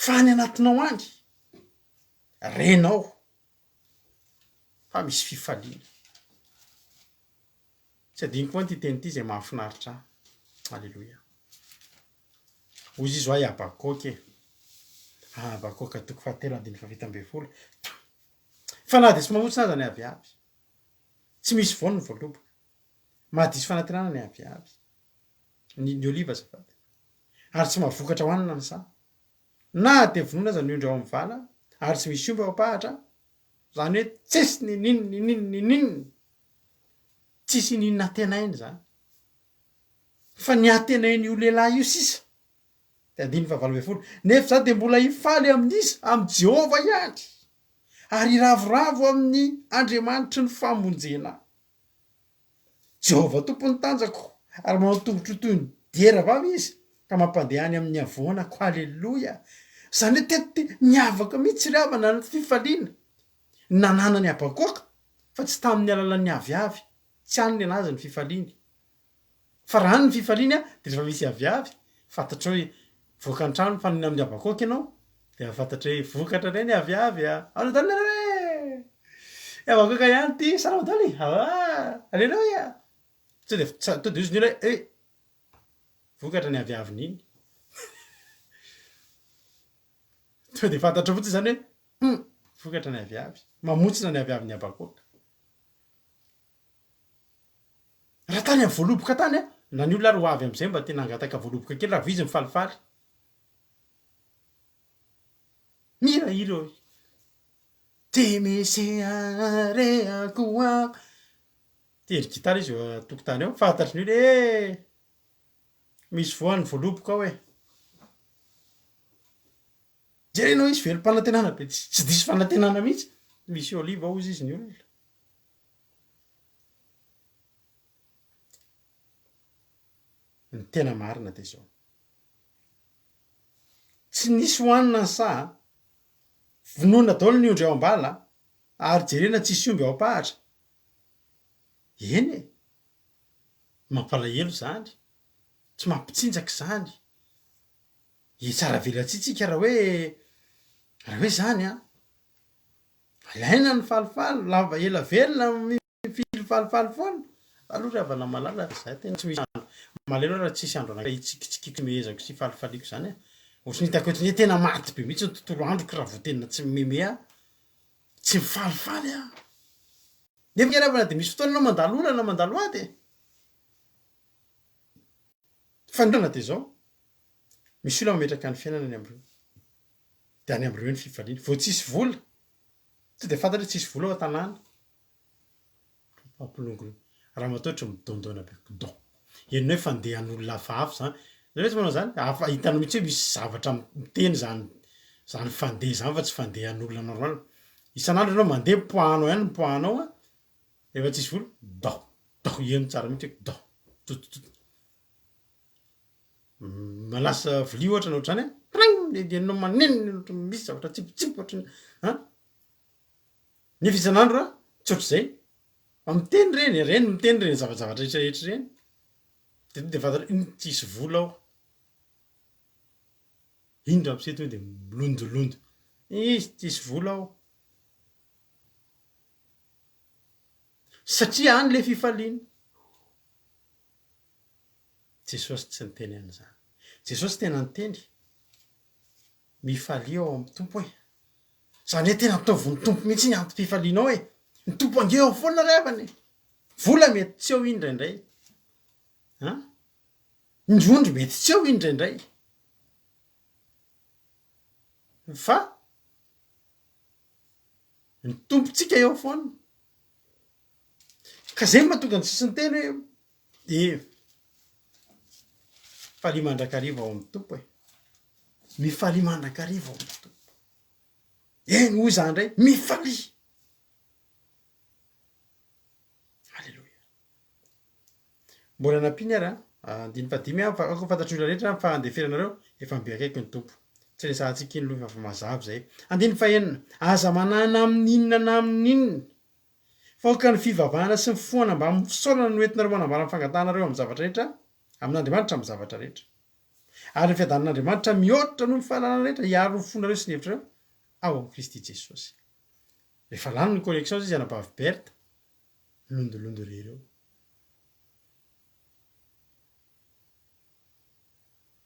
fa any anatinao any, renao fa misy fifaliana. Tsy adinoko foana ity teny ity izay mahafinaritra ahy. Aleloia. Hoy izy hoe Habakoka e. Habakoka toko fahatelo andininy fahafito ambin'ny folo. Fa na dia tsy mamotsina aza ny aviavy, tsy misy voany ny voaloboka. Mahadiso fanantenana ny aviavy, ny, ny oliva azafady. Ary tsy mahavokatra hohanina ny saha. Na dia vonoina aza ny ondry ao amin'ny vala, ary tsy misy omby ao am-pahatra, izany hoe tsisy ninin ninin ninin, tsisy inin antenaina izany. Fa ny antenain'io lehilahy io sisa, dia andininy fahavalo ambin'ny folo, nefa izaho dia mbola hifaly amin'iza? Amin'i Jehovah ihany, ary hiravoravo amin'ny Andriamanitry ny famonjena ahy. Jehovah Tompo ny tanjako, ary manao tongotro ho toy ny diera vavy Izy, ka mampandeha any amin'ny havoanako. Haleloia! Izany hoe teto dia niavaka mihitsy ry havana ny fifaliana nananan'i Habakoka, fa tsy tamin'ny alalan'ny aviavy. Tsy any ny an'azy ny fifaliany. Fa raha any ny fifaliany dia rehefa misy aviavy, fantatrao hoe mivoaka ny trano mifanena amin'ny Habakoka ianao, dia fantatra hoe vokatra indray ny aviavy a! Ahoana daholo nareo e! Habakoka ihany ity, salama daholo e! Aa! Aleloia! Tonga dia tonga dia hozy ny olona hoe eh! Vokatra ny aviavin'iny. Tonga dia fantatrao fotsiny izany hoe hum! Vokatra ny aviavy. Mamontsina ny aviavin'i Habakoka. Raha tany amin'ny voaloboka tany an, na ny olona ary ho avy amin'izay mba tena hangataka voaloboka kely raha vao izy mifalifaly. Mihirahira eo. Tsy misy harehako aho. Tery gitara izy eo an-tokotany eo, fantatry ny olona hoe misy voan'ny voaloboka ao e. Jerenao izy velom-panantenana be, tsy diso fanantenana mihitsy. Misy oliva hozy izy ny olona. Ny tena marina dia izao. Tsy nisy hohanina ny saha, vonoina daholo ny ondry ao am-bala ary jerena tsisy omby ao am-pahatra. Eny e! Mampalahelo izany, tsy mampitsinjaka izany. Hitsara velatsihy tsika raha hoe raha hoe zany an! Alaina ny falifaly, lava ela velona mifily falifaly foana. Za aloha ry havana malala za tena tsy misy andro malahelo aho raha tsisy andro anankiray hitsikitsikiako sy mehezako sy hifalifaliako zany e! Ohatran'ny hitako eto hoe tena maty be mihitsy ny tontolo androko raha vao tena tsy mimeme aho, tsy mifalifaly aho. Nefa nge ry havana dia misy fotoana ianao mandalo olana, mandalo ady e! Fa ny olana dia izao, misy olona mametraka ny fiainana any amin'ireo, dia any amin'ireo ny fifaliana. Vao tsisy vola, tonga dia fantatra hoe tsisy vola ao an-tanàna. Mampilongilongy. Ramatoa ohatry ny midondona be, kidon. Henonao hoe fandehan'olona hafahafa izany. Nareo ve tsy manao izany? Hafa, hitanao mihitsy hoe misy zavatra miteny izany izany fandeha izany fa tsy fandehan'olona normal. Isan'andro ianao mandeha, mipoahanao ihany ny mipoahanao an, rehefa tsisy vola, dao, dao, heno tsara mihitsy hoe dao, totototo. Manasa vilia ohatra na ohatr'izany an, prang, de henonao maneno ohatran'ny misy zavatra atsipitsipy ohatran'ny an. Nefa isan'andro an, tsy ohatr'izay. Fa miteny ireny, ireny miteny ireny zavajavatra rehetra rehetra ireny. De tonga de fantatra hoe tsisy vola ao. Iny ramose tonga de milondolondo. Izy tsisy vola ao. Satria any le fifaliana. Jesosy tsy niteny an'izany. Jesosy tena niteny, mifalia ao amin'ny Tompo e. Izany hoe tena ataovin'ny Tompo mihitsy ny antom-pifalianao e. Ny Tompo ange ao foana ry havana e. Vola mety tsy eo iny indraindray. An? Ny ondry mety tsy eo iny indraindray. Fa ny Tompontsika eo foana. Ka zay no mahatonga ny sisiny teny hoe e mifalia mandrakariva ao amin'ny Tompo e. Mifalia mandrakariva ao amin'ny Tompo. Eny, hoy za indray, mifalia. Aleloia. Mbola nampiany ary an, andininy fahadimy an, fa aoka ho fantatry ny olona rehetra fa andeferanareo efa mby akaiky ny Tompo. Tsy resahantsika iny loha fa efa mazava izay. Andininy fahenina, aza manana amin'inona na amin'inona, fa aoka ny fivavahana sy ny fifohana mbamin'ny fisaorana no entinareo manambara ny fangatahanareo amin'ny zavatra rehetra, amin'Andriamanitra amin'ny zavatra rehetra. Ary ny fiadanan'Andriamanitra mihoatra noho ny fahalalana rehetra hiaro ny fonareo sy ny hevitrareo ao amin'i Kristy Jesosy. Rehefa lany ny connexion izy anabavy Berthe, milondolondo irery eo.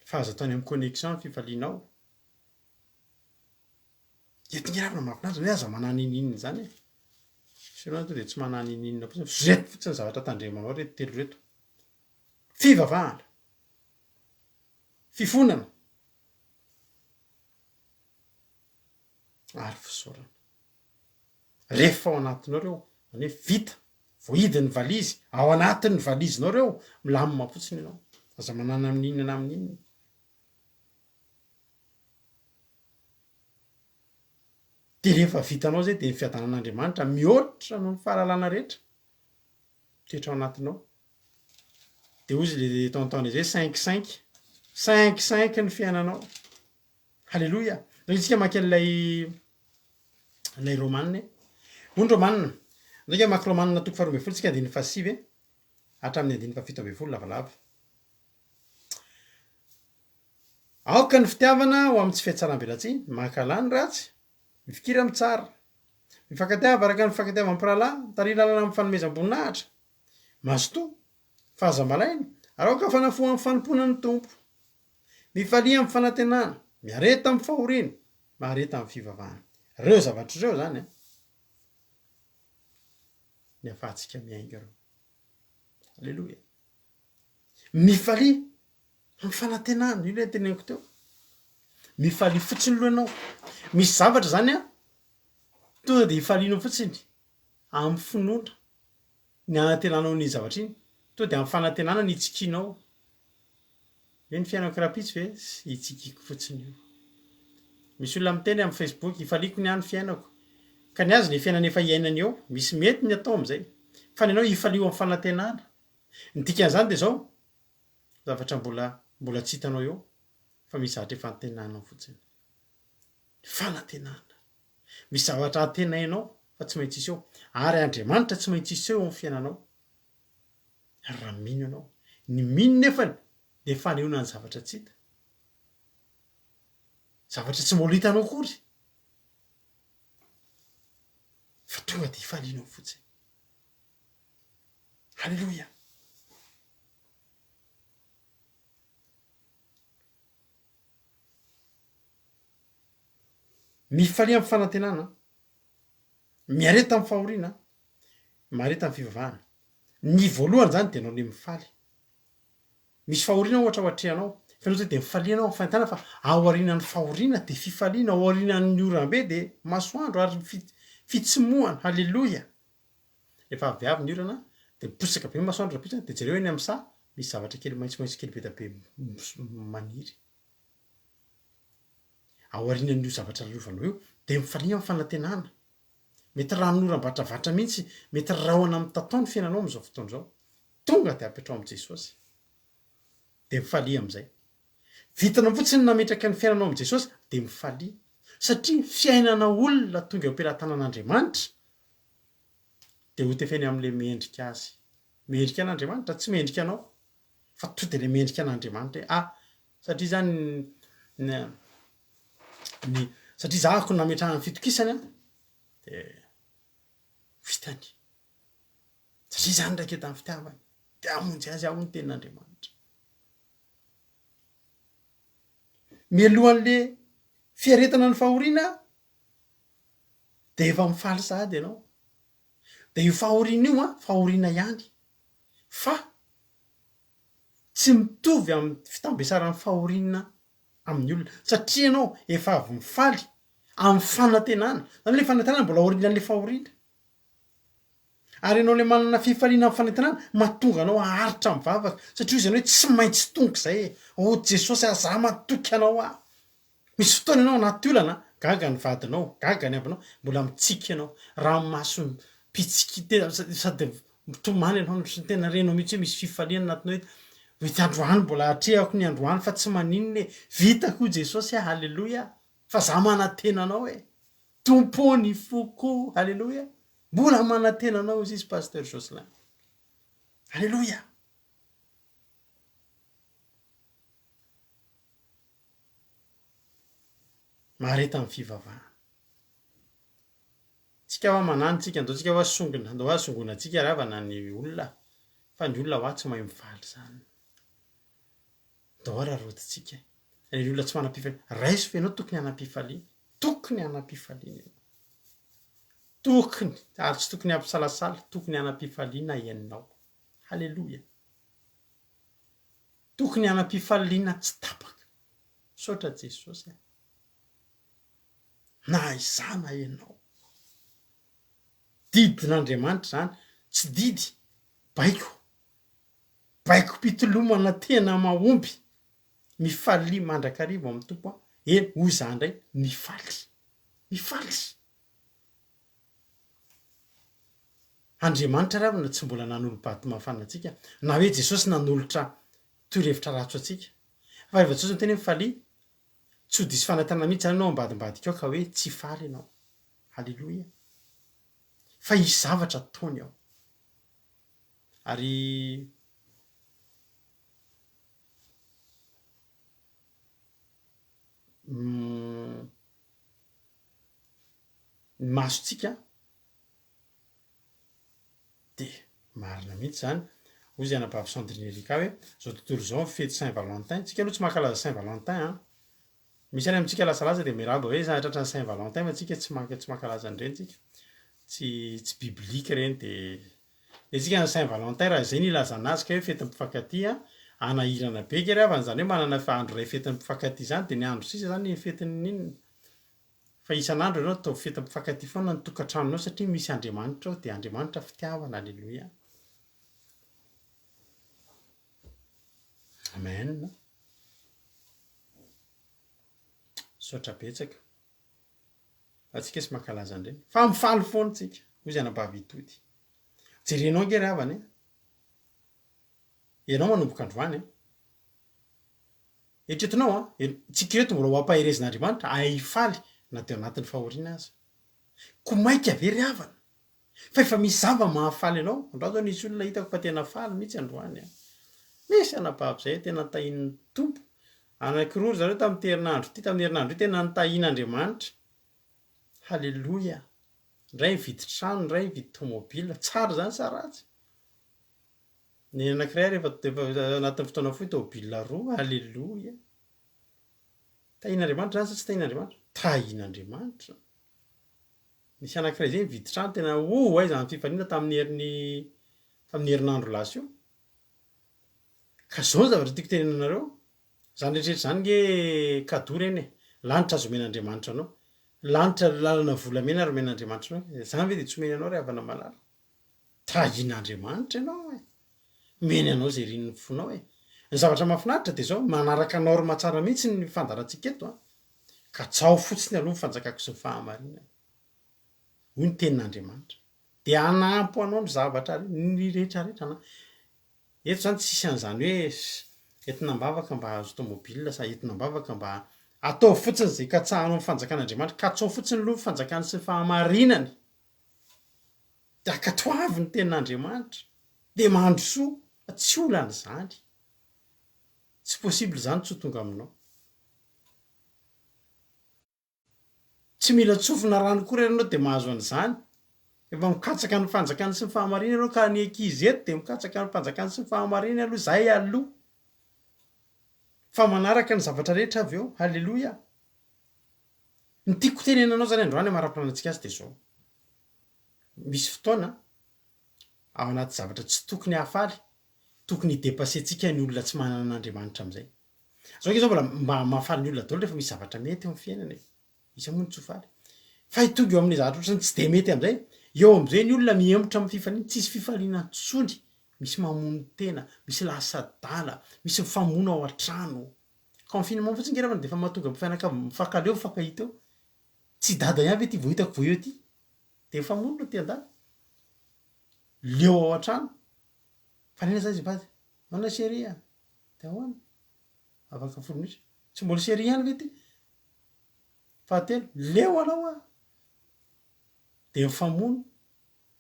Fa aza atao any amin'ny connexion ny fifalianao. Eto nge ravina mahafinaritra hoe aza manana ninoninona izany e. Sinon tonga dia tsy manana ninoninona fotsiny. Ireto fotsiny zavatra tandremanao ireto telo ireto. Fivavahana. Fifonana. Ary fisaorana. Rehefa ao anatinao ireo, izany hoe vita, voahidy ny valizy, ao anatin'ny valizinao ireo, milamina fotsiny ianao. Aza manana amin'inona na amin'inona. Dia rehefa vitanao izay dia ny fiadanan'Andriamanitra mihoatra noho ny fahalalana rehetra mitoetra ao anatinao. Dia hozy le tonton izay cinq cinq, cinq cinq ny fiainanao. Haleloia! Ndao isika hamaky an'ilay ilay Romana e. Hoy ny Romana, ndao isika hamaky Romana toko faharoa ambin'ny folo tsika andininy fahasivy e, hatramin'ny andininy fahafito ambin'ny folo lavalava. Aoka ny fitiavana ho amin'ny tsy fihatsaram-belatsihy, mankahala ny ratsy, mifikira amin'ny tsara. Mifankatiava araka ny fifankatiavan'ny mpirahalahy, mitariha lalana amin'ny fanomezam-boninahitra. Mazotoa, fa aza malaina, ary aoka hafana fo amin'ny fanompoana ny Tompo. Mifalia amin'ny fanantenana, miareta amin'ny fahoriana, mahareta amin'ny fivavahana. Ireo zavatra ireo izany an, ny ahafahantsika miainga ireo. Aleloia. Mifalia amin'ny fanantenana, io ilay teneniko teo. Mifalia fotsiny aloha ianao. Misy zavatra izany an, tonga dia ifalianao fotsiny amin'ny finoana ny anantenanao an'iny zavatra iny. Tonga dia amin'ny fanantenana ny itsikianao. Hoe ny fiainako rahampitso ve? Itsikiako fotsiny io. Misy olona miteny amin'ny Facebook, ifaliako ny ahy ny fiainako. Ka ny azy ilay fiainana efa iainany eo, misy mety ny atao amin'izay. Fa ny anao ifalio amin'ny fanantenana. Ny dikan'izany dia izao, zavatra mbola mbola tsy hitanao eo, fa misy zavatra efa antenanao fotsiny. Fanantenana. Misy zavatra antenainao fa tsy maintsy hiseho. Ary Andriamanitra tsy maintsy hiseho eo amin'ny fiainanao. Raha mino ianao. Ny mino nefany dia fanehoana ny zavatra tsy hita. Zavatra tsy mbola hitanao akory. Fa tonga dia ifalianao fotsiny. Haleloia. Mifalia amin'ny fanantenana, miareta amin'ny fahoriana, mahareta amin'ny fivavahana. Ny voalohany izany dia ianao le mifaly. Misy fahoriana ohatra ao atrehanao, fa ianao zay dia mifalia ianao amin'ny fahitana fa aorianan'ny fahoriana dia fifaliana, aorianan'ny oram-be dia masoandro ary fitsimohana, haleloia. Rehefa avy avy ny orana dia miposaka be ny masoandro rahampitso dia jereo eny amin'ny saha misy zavatra kely maitsomaitso kely be dia be maniry. Aorianan'io zavatra lalovanao io dia mifalia amin'ny fanantenana. Mety ranonoram-batravatra mihitsy, mety rahona mitatao ny fiainanao amin'izao fotoana izao. Tonga dia apetraho amin'i Jesosy. Dia mifalia amin'izay. Vitanao fotsiny ny nametraka ny fiainanao amin'i Jesosy dia mifalia. Satria fiainana olona tonga eo am-pelatanan'Andriamanitra dia ho tefeny amin'ilay mendrika azy. Mendrika an'Andriamanitra, tsy mendrika anao. Fa to dia ilay mendrika an'Andriamanitra hoe ah, satria izany ny, ny, satria zahako no nametrahany fitokisany an, dia vitany. Satria izany raiketan'ny fitiavany, dia hamonjy azy aho hoy ny tenin'Andriamanitra. Mialohan'le fiaretana ny fahoriana dia efa mifaly sahady ianao. Dia io fahoriana io an, fahoriana ihany fa tsy mitovy amin'ny fitambesaran'ny fahoriana amin'ny olona satria ianao efa avy mifaly amin'ny fanantenana, zany hoe le fanantenana mbola aorianan'le fahoriana. Ary ianao le manana fifaliana amin'ny fanantenana mahatonga anao haharitra mivavaka satria hoy izy ianao hoe tsy maintsy tonga izay e, oh Jesosy ah za matoky anao aho. Misy fotoana ianao anaty olana, gaga ny vadinao, gaga ny havanao, mbola mitsiky ianao, ranomaso mipitsiky, tena sady mitomany ianao no tena renao mihitsy hoe misy fifaliana anatinao hoe mety androany mbola atrehako ny androany fa tsy maninona e, vitako io Jesosy a, haleloia, fa za manantena anao e, Tompo ô ny foko, haleloia, mbola manantena anao izy izy Pasteur Jocelyn, haleloia. Mahareta amin'ny fivavahana. Tsika hoa manano tsika, andao tsika hoa songona, andao hoa songoina antsika ry havana ny olona, fa ny olona hoa tsy mahay mifaly zany. Andao hoa raraotintsika e. Ny olona tsy manam-pifaliana, raiso fa ianao tokony hanam-pifaliana, tokony hanam-pifaliana ianao. Tokony, ary tsy tokony hampisalasala, tokony hanam-pifaliana ianao. Haleloia. Tokony hanam-pifaliana tsy tapaka. Misaotra Jesosy a. Na izaho na ianao. Didin'Andriamanitra izany, tsy didy, baiko. Baikom-pitolomana tena mahomby. Mifalia mandrakariva ao amin'ny Tompo aho. Eny, hoy izaho indray, mifaly. Mifaly. Andriamanitra ravina tsy mbola nanolo-bato mafana antsika, na hoe Jesosy nanolotra torohevitra ratsy ho antsika. Fa rehefa Jesosy miteny hoe mifalia, tsy ho diso fanantenana mihitsy izany ianao ambadimbadika ao ka hoe tsy hifaly ianao. Haleloia. Fa hisy zavatra ataony ao. Ary ny masontsika Dia marina mihitsy izany. Hoy izy anabavy Sandrine Erika hoe, izao tontolo izao mifety Saint Valentin. Tsika aloha tsy mankalaza Saint Valentin an. Misy any amintsika lasa lasa dia miarahaba hoe tratran'ny Saint Valentin fa tsika tsy manka tsy mankalaza an'ireny tsika. Tsy tsy biblique ireny dia dia tsika ny Saint Valentin raha izay no ilazana azy ka hoe fetin'ny mpifankatia hanahirana be kely havana izany hoe manana andro iray fetin'ny mpifankatia izany dia ny andro sisa izany fetin'ny inona? Fa isan'andro ianao ataovy fety mpifankatia foana ny tokantranonao satria misy Andriamanitra ao dia Andriamanitra fitiavana Aleloia Amen Misaotra betsaka fa tsika tsy mankalaza an'ireny fa mifaly foana tsika hoy izy anabavy Itody jerenao ange ry havana e ianao manomboka androany an Eritreretinao an, tsika ireto mbola ho ampaherezin'Andriamanitra hahay hifaly na dia ao anatin'ny fahoriana aza. Koa maika ve ry havana? Fa efa misy zava mahafaly anao. Androany zao nisy olona hitako fa tena faly mihitsy androany an. Misy anabavy zay tena tahian'ny Tompo. Anankiroa ry zareo tamin'ity herinandro ity, tamin'ny herinandro ity tena nitahian'Andriamanitra. Haleloia! Ny iray nividy trano, ny iray nividy tomobile. Tsara izany sa ratsy? Ny anankiray ary efa efa anatin'ny fotoana fohy tomobile roa. Haleloia! Tahian'Andriamanitra izany sa tsy tahian'Andriamanitra? Tahian'Andriamanitra. Nisy anankiray izay nividy trano tena oh aiza ny fifaliana tamin'ny herin'ny tamin'ny herinandro lasa io. Ka zao ny zavatra tiako tenenina anareo, zany rehetra rehetra zany nge cadeau reny e, lanitra azo omen'Andriamanitra anao, lanitra lalana volamena ary omen'Andriamanitra anao, zany ve de tsy omeny anao ry havana malala? Tahian'Andriamanitra ianao e, omeny anao zay irin'ny fonao e, ny zavatra mahafinaritra de zao, manaraka norme tsara mihitsy ny fandaharantsika eto an, katsaho fotsiny aloha ny fanjakako sy ny fahamarinany, hoy ny tenin'Andriamanitra. Dia hanampy anao ny zavatra ny rehetra rehetra na eto zany tsisy an'izany hoe entina am-bavaka mba hahazo tomobile sa entina am-bavaka mba ataovy fotsiny izay katsahanao ny fanjakan'Andriamanitra, katsao fotsiny aloha ny fanjakany sy ny fahamarinany dia ankatoavy ny tenin'Andriamanitra dia mandrosoa fa tsy olana izany, tsy possible izany tsy ho tonga aminao. Tsy mila tsofina rano akory ianao dia mahazo an'izany. Efa mikatsaka ny fanjakany sy ny fahamarinany ianao ka ny ankizy eto dia mikatsaka ny fanjakany sy ny fahamarinany aloha izay aloha. Fa manaraka ny zavatra rehetra avy eo. Haleloia. Ny tiako tenenana anao izany androany amara-pilanantsika azy dia izao. Misy fotoana ao anaty zavatra tsy tokony hahafaly, tokony hi-depasser-tsika ny olona tsy manana an'Andriamanitra amin'izay. Zao ange zao mbola mba mahafaly ny olona daholo rehefa misy zavatra mety eo amin'ny fiainana e. Iza moa no tsy ho faly? Fa tonga eo amin'ny zavatra ohatran'ny tsy dia mety amin'izay, eo amin'izay ny olona mihemotra amin'ny fifaliana, tsisy fifaliana intsony, misy mamono tena, misy lasa adala, misy mifamono ao an-trano. Confinement fotsiny nge ravana dia efa mahatonga mpianakavy mifankaleo mifankahita eo. Tsy i dada ihany ve ity vao hitako vao eo ity? Dia mifamono no aty an-dafy. Leo ao an-trano. Fa n'inona zany izy mivady? Ahoana chérie a? Dia ahoana? Afaka folo minitra. Tsy mbola chérie ihany ve ity? Fahatelo, leo anao aho. Dia mifamono,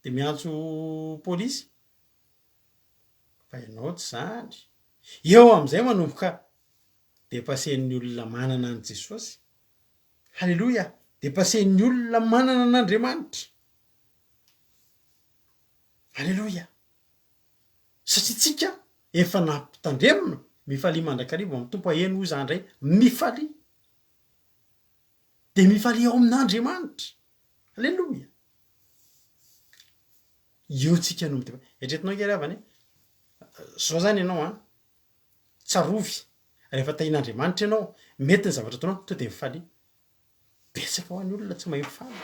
dia miantso polisy. Fa ianao tsy zany. Eo amin'izay manomboka depassen'ny olona manana an'i Jesosy. Haleloia! Depassen'ny olona manana an'Andriamanitra. Aleloia! Satria tsika efa nampitandremina, mifalia mandrakariva ao amin'ny Tompo, eny hoy za indray, mifalia! Dia mifalia ao amin'Andriamanitra! Aleloia! Eo tsika no mideba. Eritreretinao ange ry havana e, zao zany ianao an, tsarovy, rehefa tahian'Andriamanitra ianao, mety ny zavatra ataonao, to dia mifalia. Betsaka hoa ny olona tsy mahay mifaly.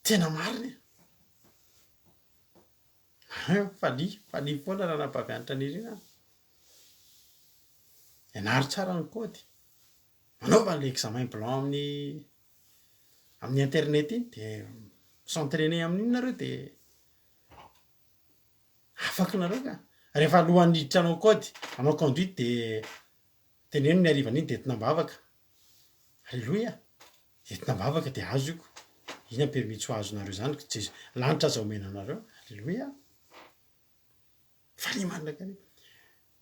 Tena marina e. Falia, falia foana ranabavy Hanitra Nirina a. Ianaro tsara ny kaody. Manaova an'ilay examen blanc amin'ny amin'ny internet iny dia mi-s'entrainer amin'iny nareo dia afaka nareo ka. Rehefa alohan'ny hiditra hanao kaody, hanao conduite dia Teneno ny harivan'iny dia entina am-bavaka. Aleloia! Entina am-bavaka dia azo io ko. Inona ny permis tsy ho azonareo izany ko Jeso. Lanitra aza omena anareo. Aleloia! Faly mandrakariva.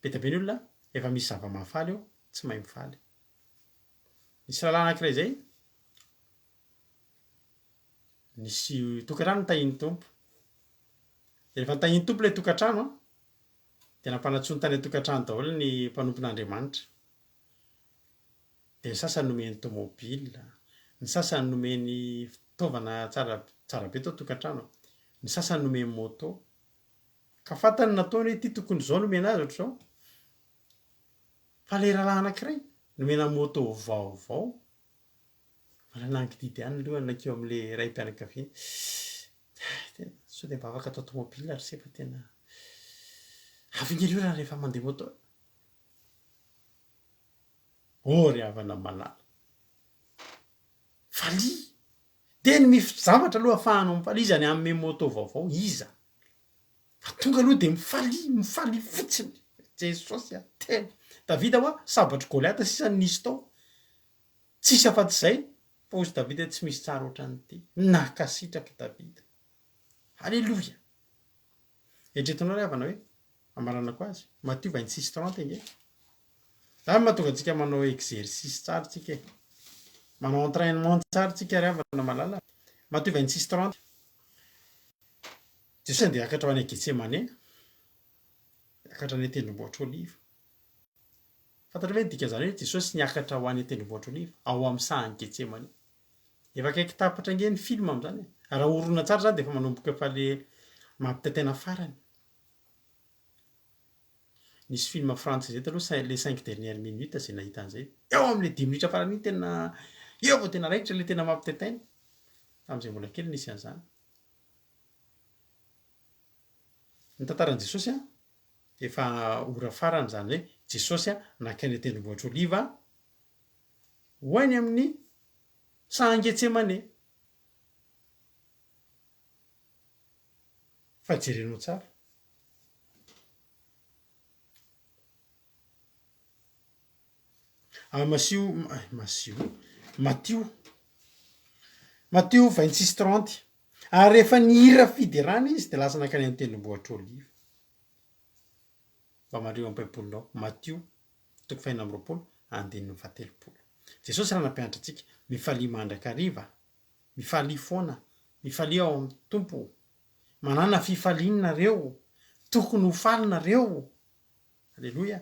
Be dia be ny olona efa misy zava-mahafaly eo, tsy mahay mifaly. Nisy rahalahy anankiray izay, nisy tokantrano nitahian'ny Tompo. Dia rehefa nitahian'ny Tompo ilay tokantrano an, Dia nampanantsoiny tany an-tokantrano daholo ny mpanompon'Andriamanitra. Dia ny sasany nomeny tomobile, ny sasany nomeny fitaovana tsara tsara be tao an-tokantrano, ny sasany nomeny moto. Ka fantany ny nataony hoe ity tokony izao nomena azy ohatr'izao. Fa ilay rahalahy anankiray nomena moto vaovao, Mbola nangidihidy ihany ny lohany nankeo amin'ilay raim-pianakaviana. Hay tena, sao dia mba afaka atao tomobile ry se fa tena avy ange ireo raha rehefa mandeha moto. Oh ry havana malala. Falia. Dia ny mify zavatra aloha afahanao mifaly. Iza ny hanome moto vaovao? Iza? Fa tonga aloha dia mifalia, mifalia fotsiny. Jesosy a, tena. Davida hoa, sabatr'i Goliata sisa no nisy tao. Tsisy afa-tsy izay, fa hozy Davida hoe tsy misy tsara ohatran'ity. Nankasitraka i Davida. Aleloia! Eritreretinao ry havana hoe. Hamaranako azy. Matio 26 30 ange. Zany mahatonga antsika manao exercice tsara tsika e. Manao entrainement tsara tsika ry havana malala. Matio 26 30. Jesosy andeha hiakatra ho any Getsemane. Hiakatra any an-tendrombohitra Oliva. Fantatrao ve ny dikan'izany hoe Jesosy niakatra ho any an-tendrombohitra Oliva, ao amin'ny sahan'i Getsemane. Efa akaiky tapitra ange ny film amin'izany e. Raha horonantsary izany dia efa manomboka efa le mampitaintaina farany. Nisy film frantsay zay taloha les cinq dernières minutes zay nahita an'izay. Eo amin'ilay dimy minitra farany iny tena eo vao tena raikitra ilay tena mampitaintaina. Tamin'izay mbola kely nisy an'izany. Ny tantaran'i Jesosy an, efa ora farany izany hoe Jesosy nankany an-tendrombohitra Oliva ho any amin'ny sahan'i Getsemane. Fa jerenao tsara. Amasio, Masio, Matio, Matio 26 30. Ary rehefa nihira fiderana izy dia lasa nankany an-tendrombohitra Oliva. Mba mariho amin'ny Baibolinao, Matio toko fahenina amby 20, andininy fahatelopolo. Jesosy raha nampianatra antsika, mifalia mandrakariva, mifalia foana, mifalia ao amin'ny Tompo, manàna fifaliana nareo, tokony ho faly nareo. Aleloia.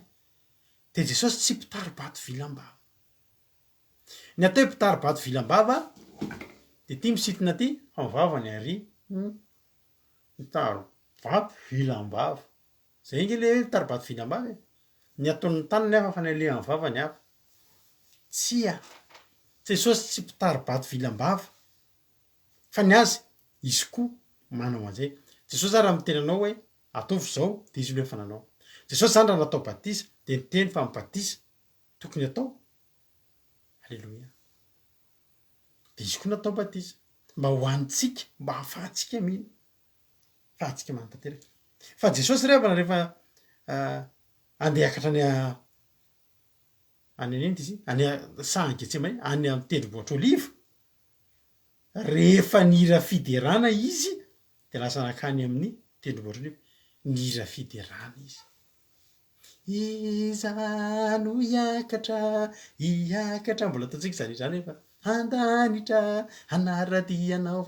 Dia Jesosy tsy mpitari-bato vilam-bava. Ny atao hoe mpitari-bato vilam-bava dia ity misintona aty fa ny vavany ary mitari-bato vilam-bava. Zay ange le hoe mitari-bato vilam-bava e. Ny ataon'ny tanany hafa fa ny alehan'ny vavany hafa. Tsia. Jesosy tsy mpitari-bato vilam-bava fa ny azy izy koa manao an'izay. Jesosy ary raha miteny anao hoe ataovy izao dia izy aloha efa nanao. Jesosy zany raha natao batisa dia niteny fa ny batisa tokony atao Aleloia. Dia izy koa natao batisa mba ho antsika, mba hahafahantsika mino, hahafahantsika manatanteraka. Fa Jesosy ry havana rehefa andeha hiakatra any any an'inona izy iny? Any sahan'i Getsemane, any amin'ny tendrombohitra Oliva, rehefa nihira fiderana izy dia lasa nankany amin'ny tendrombohitra Oliva, nihira fiderana izy. Iza no hiakatra, hiakatra, mbola ataontsika izany hira izany efa, handanitra, hanara-dia anao.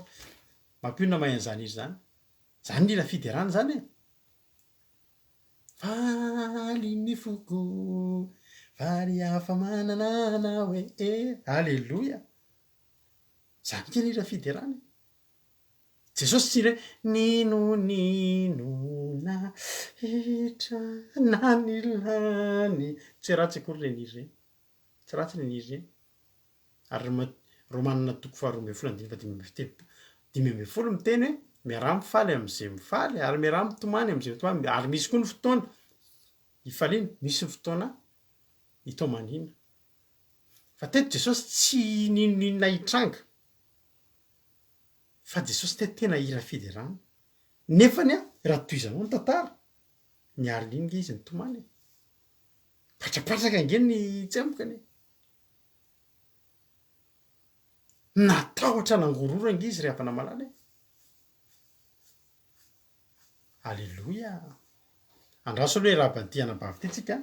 Mampionona mahay an'izany hira izany. Izany ny hira fiderana izany e. Faly ny foko, faly afa-manana anao e, e, aleloia. Izany kely hira fiderana e. Jesosy tsy hoe ninoninona hitra na ny lany. Tsy hoe ratsy akory ireny hira ireny. Tsy ratsy ireny hira ireny. Ary Romanina toko faharoa ambin'ny folo andininy fahadimy ambin'ny telopolo, 15 miteny hoe miaraha mifaly amin'izay mifaly ary miaraha mitomany amin'izay mitomany ary misy koa ny fotoana hifaliana, misy ny fotoana hitomaniana. Fa teto Jesosy tsy n'inon'inona hitranga. Fa Jesosy te tena hira fiderana. Nefany an, raha tohizanao ny tantara, ny alina iny nge izy nitomany e. Patrapatraka nge ny tsembokany e. Natahotra nangororo ange izy ry havana malala e. Aleloia! Andraso aloha hiarahaba an'ity anabavy ity tsika.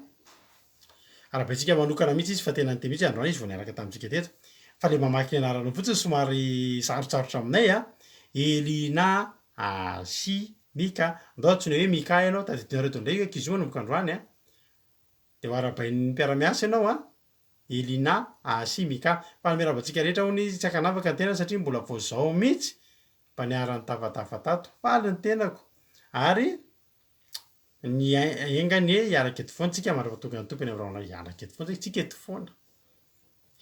Arahabaintsika manokana mihitsy izy fa tena niteny mihitsy androany izy vao niaraka tamintsika teto. Fa le mamaky ny anarany fotsiny somary sarotsarotra aminay a. Elina Asi Mika. Andao antsoina hoe Mika ianao, tadidinareo eto indray io ankizy io manomboka androany a. Dia ho arahabain'ny mpiara-miasa ianao a. Elina Asi Mika. Faly miarahaba antsika rehetra hono izy, tsy ankanavaka ny tena satria mbola vao izao mihitsy mba niara-nitafatafa tato. Faly ny tenako ary ny enga anie hiaraka eto foana tsika mandra-paha tonga ny Tompony amin'ny rahona hiaraka eto foana tsika, tsika eto foana,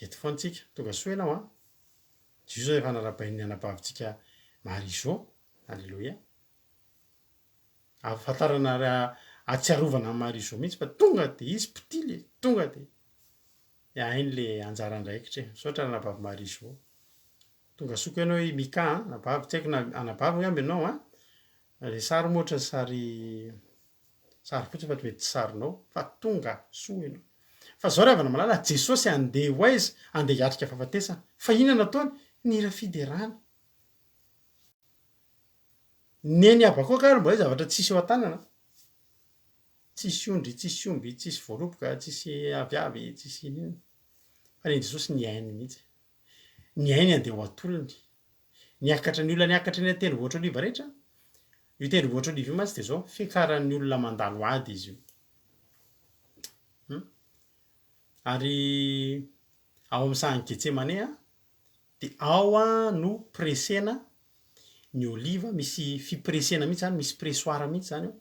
eto foana tsika. Tonga soa ianao an! Izy io zao efa narahabain'ny anabavintsika Marie Jo, Alléluia. Ahafantarana ary ahatsiarovana an'i Marie Jo mihitsy fa tonga dia izy mpitily e, tonga dia hainy le anjara andraikitra e. Misaotra anabavy Marie Jo. Tonga soa koa ianao i Mika an, anabavy, tsy haiko na anabavy angamba ianao an, ilay sary moa ohatran'ny sary sary fotsiny fa mety tsy sarinao fa tonga soa ianao. Fa zao ry havana malala, Jesosy handeha ho aiza? Handeha hiatrika fahafatesana. Fa inona no ataony? Ny hira fiderana. Neny Habakoka ary mbola hoe zavatra tsisy eo an-tanana. Tsisy ondry, tsisy omby, tsisy voaloboka, tsisy aviavy, tsisy inona. Fa ny an'i Jesosy ny ainy mihitsy. Ny ainy andeha ho atolony. Niakatra ny olona niakatra eny an-tendrombohitra Oliva rehetra. Io tendrombohitra Oliva io mantsy dia izao, fiakaran'ny olona mandalo ady izy io. Hum. Ary ao amin'ny sahan'i Getsemane dia ao no presena ny oliva, misy fipresena mihitsy izany, misy pressoir mihitsy izany ao.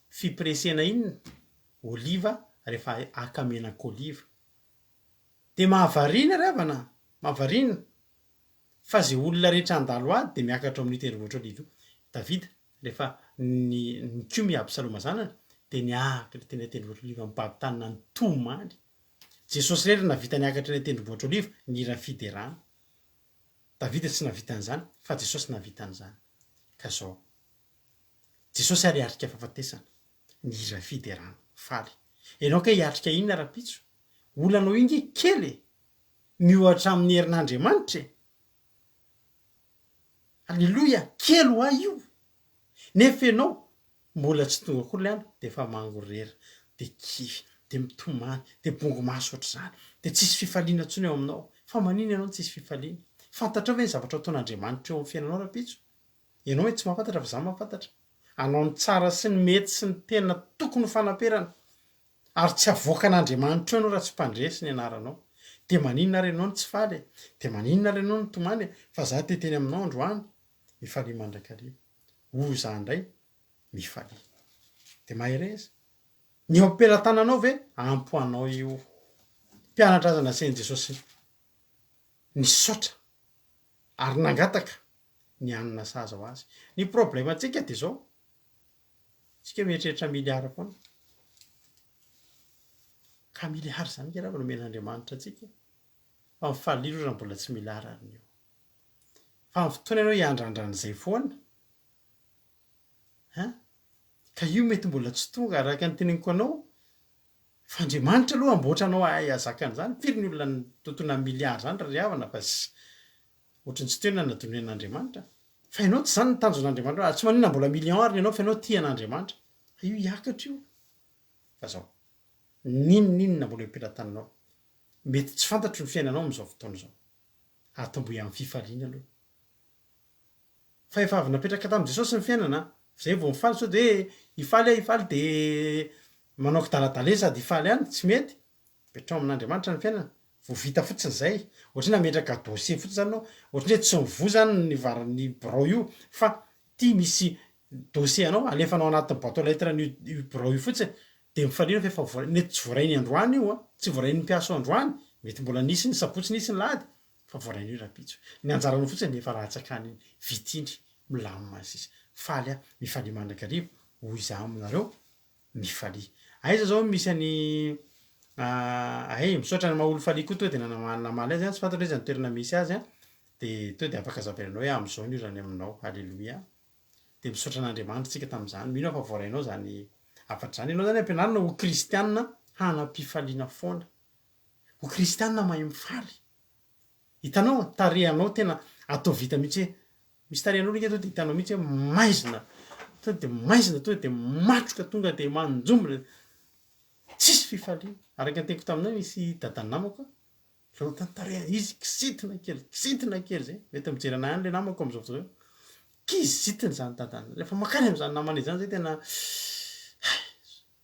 Fipresena inona? Oliva rehefa haka menaka oliva. Dia mahavariana ry havana a! Mahavariana fa izay olona rehetra handalo ady dia miakatra ao amin'io tendrombohitra Oliva io. Davida, rehefa nikomy i Absaloma zanany, dia niakatra teny an-tendrombohitra Oliva nibaby tanana nitomany. Jesosy irery no nahavita niakatra eny an-tendrombohitra Oliva nihira fiderana. Davida tsy nahavita an'izany, fa Jesosy nahavita an'izany. Ka izao, Jesosy ary hiatrika fahafatesana. Nihira fiderana. Faly. Ianao kay hiatrika inona rahampitso? Olanao io nge kely e! Miohatra amin'ny herin'Andriamanitra e! Aleloia! Kely ho ahy io! Nefa ianao mbola tsy tonga akory ilay andro dia efa mangorera, dia kivy, dia mitomany, dia bongo maso ohatr'izany, dia tsisy fifaliana intsony eo aminao. Fa maninona ianao no tsisy fifaliana? Fantatrao ve ny zavatra ataon'Andriamanitra eo amin'ny fiainanao rahampitso? Ianao mety tsy mahafantatra fa za mahafantatra. Hanao ny tsara sy ny mety sy ny tena tokony ho fanaperana. Ary tsy avoakan'Andriamanitra eo ianao raha tsy mpandresy ny anaranao. Dia maninona ary ianao no tsy faly e? Dia maninona ary ianao no mitomany e? Fa za te hiteny aminao androany, mifalia mandrakariva. Hoy za indray, mifalia. Dia mahereza. Ny eo am-pelatananao ve? Ampy ho anao io. Mpianatra aza nasain'i Jesosy nisaotra ary nangataka ny hanina sahaza ho azy. Ny problème antsika dia izao, tsika mieritreritra milliard foana. Ka milliard izany nge raha nomen'Andriamanitra antsika e. Fa mifalia aloha raha mbola tsy milliard ary ny eo. Fa amin'ny fotoana ianao hiandrandra an'izay foana, hein? Ka io mety mbola tsy tonga araka ny teneniko anao, Fa Andriamanitra aloha hamboatra anao hahay hahazaka an'izany, firy ny olona nitontona milliard zany ry havana fa ss ohatry ny tsy teo ny nanadinoina an'Andriamanitra. Fa ianao tsy zany ny tanjon'Andriamanitra ary tsy maninona mbola million ary ny anao fa ianao tia an'Andriamanitra. Fa io hiakatra io. Fa zao, n'inon'inona mbola eo am-pelatananao, mety tsy fantatro ny fiainanao amin'izao fotoana izao. Atombohy amin'ny fifaliana aloha. Fa efa avy napetraka tamin'i Jesosy ny fiainana an! Zay vao mifaly sao dia hoe hifaly aho hifaly dia manao kidaladala eny sady hifaly ihany, tsy mety. Apetraho amin'Andriamanitra ny fiainana, vao vita fotsiny izay. Ohatran'ny hoe nametraka dossier fotsiny izany ianao, ohatran'ny hoe tsy mivoha izany ny var ny birao io fa ity misy dossier anao alefanao anatin'ny boite aux lettres an'io io birao io fotsiny dia mifalia ianao fa efa voaray, mety tsy voarainy androany io an, tsy voarain'ny mpiasa androany, mety mbola nisy ny sabotsy nisy ny lahady, Fa voarain'io rahampitso. Ny anjaranao fotsiny efa latsaka any iny. Vita iny. Milamina ny sisa. Faly aho. Mifalia mandrakariva. Hoy izaho aminareo, mifalia. Aiza zao misy an'i Hay, misaotra an'i Maholy Falia koa tonga dia namaly azy an, tsy fantatro hoe iza ny toerana misy azy an, dia tonga dia afaka azavaina anao hoe amin'izao ny orana any aminao. Aleloia. Dia misaotra an'Andriamanitra isika tamin'izany. Mino aho fa voarainao izany hafatra izany. Ianao izany ampianarina ho kristiana hanam-pifaliana foana. Ho kristiana mahay mifaly. Hitanao, tarehanao tena atao vita mihitsy hoe, misy tarehan'olo ange tonga dia hitanao mihitsy hoe maizina, tonga dia maizina, tonga dia matroka, tonga dia manjombona, tsisy fifaliana. Araka ny teniko taminao, nisy dadan'ny namako, raha nahita ny tarehiny, izy kizitina kely, kizitina kely zay, mety mijery anah ihany le namako amin'izao fotoana izao, kizitina izany dadany, rehefa mankany amin'izany namana izany zay tena hay,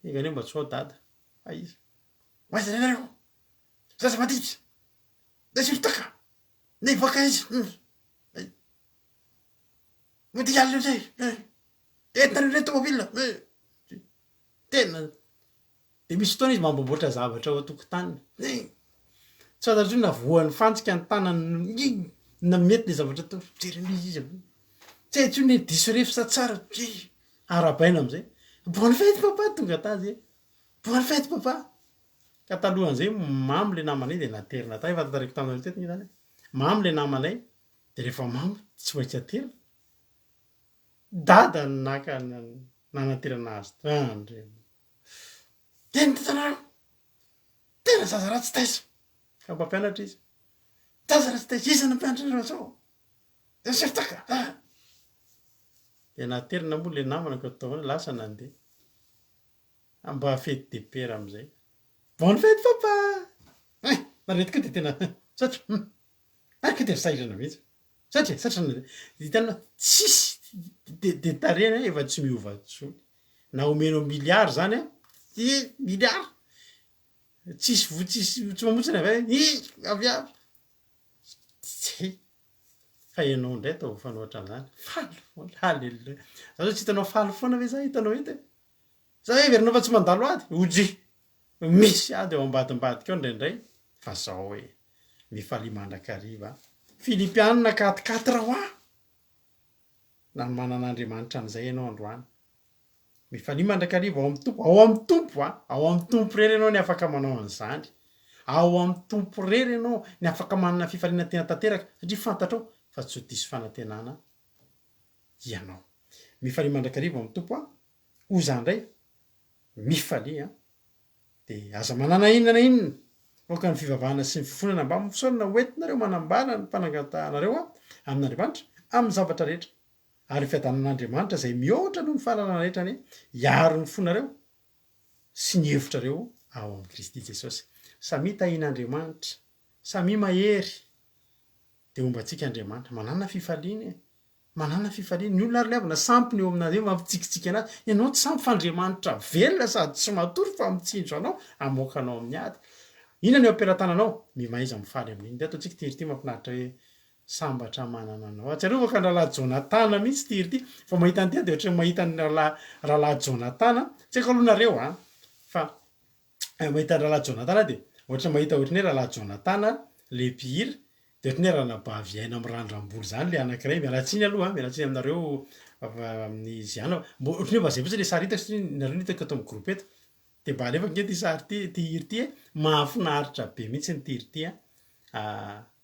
enga anie mba tsy ho ao dada, fa izy, ho aiza indray nareo? Zaza maditra! Dia tsy mitaka! Nivoaka izy! Mody alina indray! Entinareo indray ny tomobile! Tena dia misy fotoana izy mamboamboatra zavatra ao an-tokotaniny. Tsy fantatro intsony na voan'ny fantsika ny tanany na mety le zavatra atao. Mijery an'izy izy avy eo. Tsy hay intsony hoe diso refy sa tsara. Arahabaina amin'izay. Bonne fête papa! Tonga tany zay. Bonne fête papa! Ka talohan'izay mamo le namanay dia naterina tany, efa tantaraiko taminareo teto nge zany e, mamo le namanay de rehefa mamo tsy maintsy aterina, dada no naka nanaterana azy tany, tena hitanareo, tena zaza ratsy taiza, ka mpampianatra izy, zaza ratsy taiza, iza nampianatra anareo zao, de sefotaka ah, de naterina moa le namana ka atao ahoana, lasa nandeha. Mba fety de père amizay. Bonne fête papa! Hein! Nareo tokoa dia tena misaotra hum! Nareo koa dia sahirana mihitsy. Misaotra e, misaotra anareo. Hitanao, tsisy de de tarehiny efa tsy miova intsony. Na omenao milliard zany an, i milliard! Tsisy vo tsisy tsy mamotsiny avy any, i avy avy. Tsy fa ianao indray atao mifanohitra amin'izany. Faly foana, haleloia. Za zao tsy hitanao faly foana ve za hitanao eto e? Za heverinao fa tsy mandalo ady? Ojy! Misy ady ao ambadimbadika ao indraindray fa zao e! Mifalia mandrakariva. Filipianina 4 4 hoa! Nanomanan'Andriamanitra an'izay ianao androany. Mifalia mandrakariva ao amin'ny Tompo. Ao amin'ny Tompo a! Ao amin'ny Tompo irery ianao ny afaka manao an'izany. Ao amin'ny Tompo irery ianao ny afaka manana fifaliana tena tanteraka satria fantatrao fa tsy ho diso fanantenana ianao. Mifalia mandrakariva ao amin'ny Tompo a! Hoy za ndray, mifalia an! Dia aza manana inona na inona, aoka ny fivavahana sy ny fifonana mba misaorana ho entinareo manambara ny fanangatahanareo amin'Andriamanitra amin'ny zavatra rehetra, ary ny fiadanan'Andriamanitra izay mihoatra noho ny fahalalana rehetra anie hiaro ny fonareo sy ny hevitrareo ao amin'i Kristy Jesosy. Samia tahian'Andriamanitra, samia mahery, dia homba antsika Andriamanitra. Manàna fifaliana e! Manàna fifaliana. Ny olona ary le havana sampy ny eo aminazy eo mampitsikitsiky anazy. Ianao tsy sampy fa Andriamanitra velona sady tsy matory fa mitsinjo anao, hamoaka anao amin'ny ady. Inona no eo am-pelatananao? Mimaiza mifaly amin'iny. Ndeha ataontsika ity hira ity mahafinaritra hoe Sambatra manana anao. Ahatsiarovako an'i rahalahy Jonatana mihitsy ity hira ity. Vao mahita an'ity aho dia ohatran'ny mahita an'i rahalahy rahalahy Jonatana. Tsy haiko aloha nareo an! Fa mahita an'i rahalahy Jonatana aho dia ohatran'ny mahita ohatran'ny hoe rahalahy Jonatana le mpihira dia ohatran'ny hoe ranabavy aina mirandram-bolo izany le anankiray, miala tsiny aloha an, miala tsiny aminareo amin'ny Ziana, mbo ohatran'ny hoe mba zay fotsiny le sary hitako satria nareo no hitako ato amin'ny groupe eto, dia mba alefako ange ity sary ity, ity hira ity e, mahafinaritra be mihitsy ity hira ity an,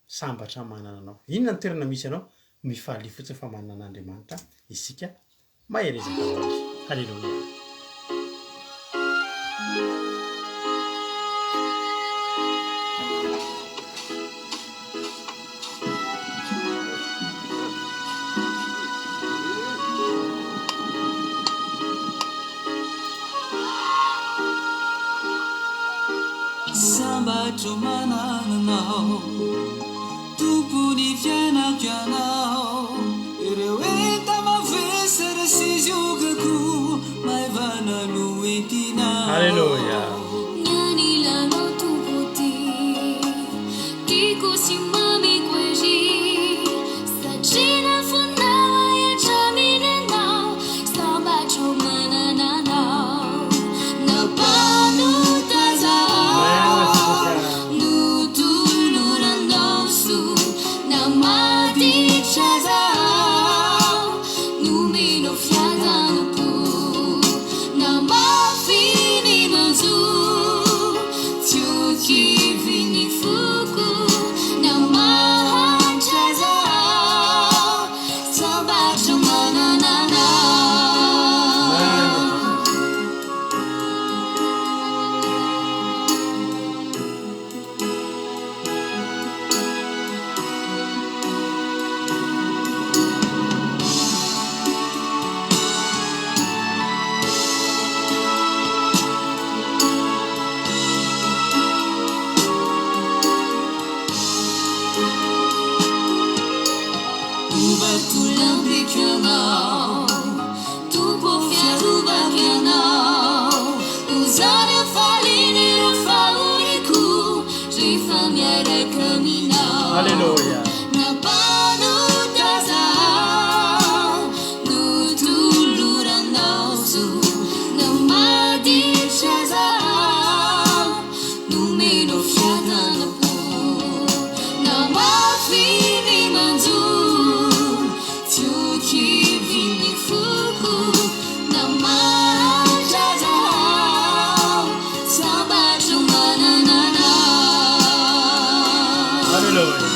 sambatra manana anao, inona ny toerana misy anao, mifalia fotsiny fa manana an'Andriamanitra isika Mahereza daholo. Haleloia. Sambatro manana anao. Tompon'ny fiainako ianao Ireo enta-mavesatra sy ziogako Maivana no entinao Haleloia. Ny anilanao Tompo ty Tiako sy mamiko ery Satria nafonao ahy hatramin' ianao Sambatra aho manana anao Na mpanota aza aho Notoloranao soa na maditra aza aho Nomenao fiadanam-po na mafy ny manjo Tsy ho kivy ny foko na mahantra aza aho Sambatra manana anao. Ho vatolampiko ianao. Tompo fiarovako ianao Ho zary hafalian'ireo fahoriako Rehefa miaraka aminao Haleloia. Na mpanota aza aho Notoloranao zo Na maditra aza aho Nomenao fiadanam-po Na mafy ny manjo Tsy ho kivy ny foko na mahantra aza aho, sambatra manana anao. Haleloia.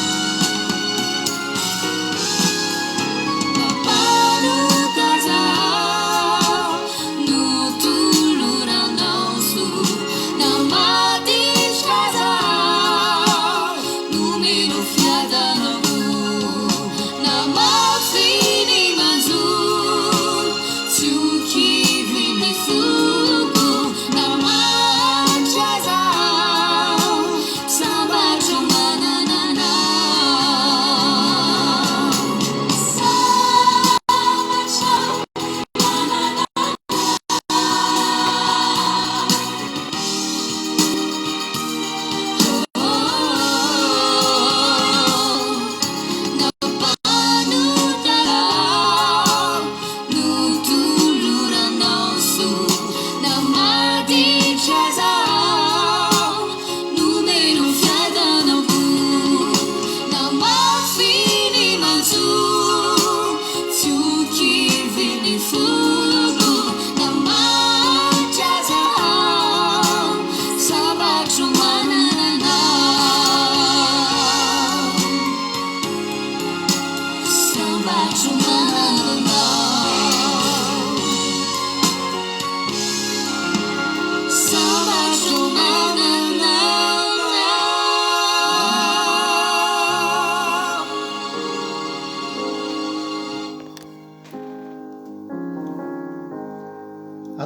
Na mpanota aza aho, notoloranao soa, na maditra aza aho, nomenao fiadanam-po. Na mafy ny manjo, tsy ho kivy ny foko. Na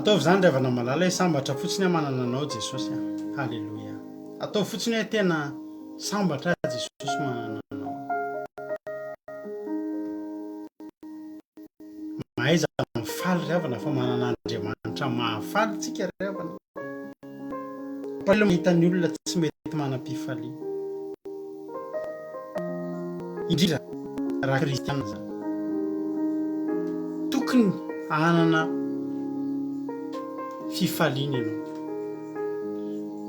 Ataovy izany ry havana malala hoe sambatra fotsiny aho manana anao Jesosy a. Haleloia. Ataovy fotsiny hoe tena sambatra aho Jesosy manana anao. Mahaiza mifaly ry havana fa manana Andriamanitra mahafaly tsika ry havana. Mampalahelo mahita ny olona tsy mety manam-pifaliana. Indrindra raha kristiana izany. Tokony hanana fifaliana ianao.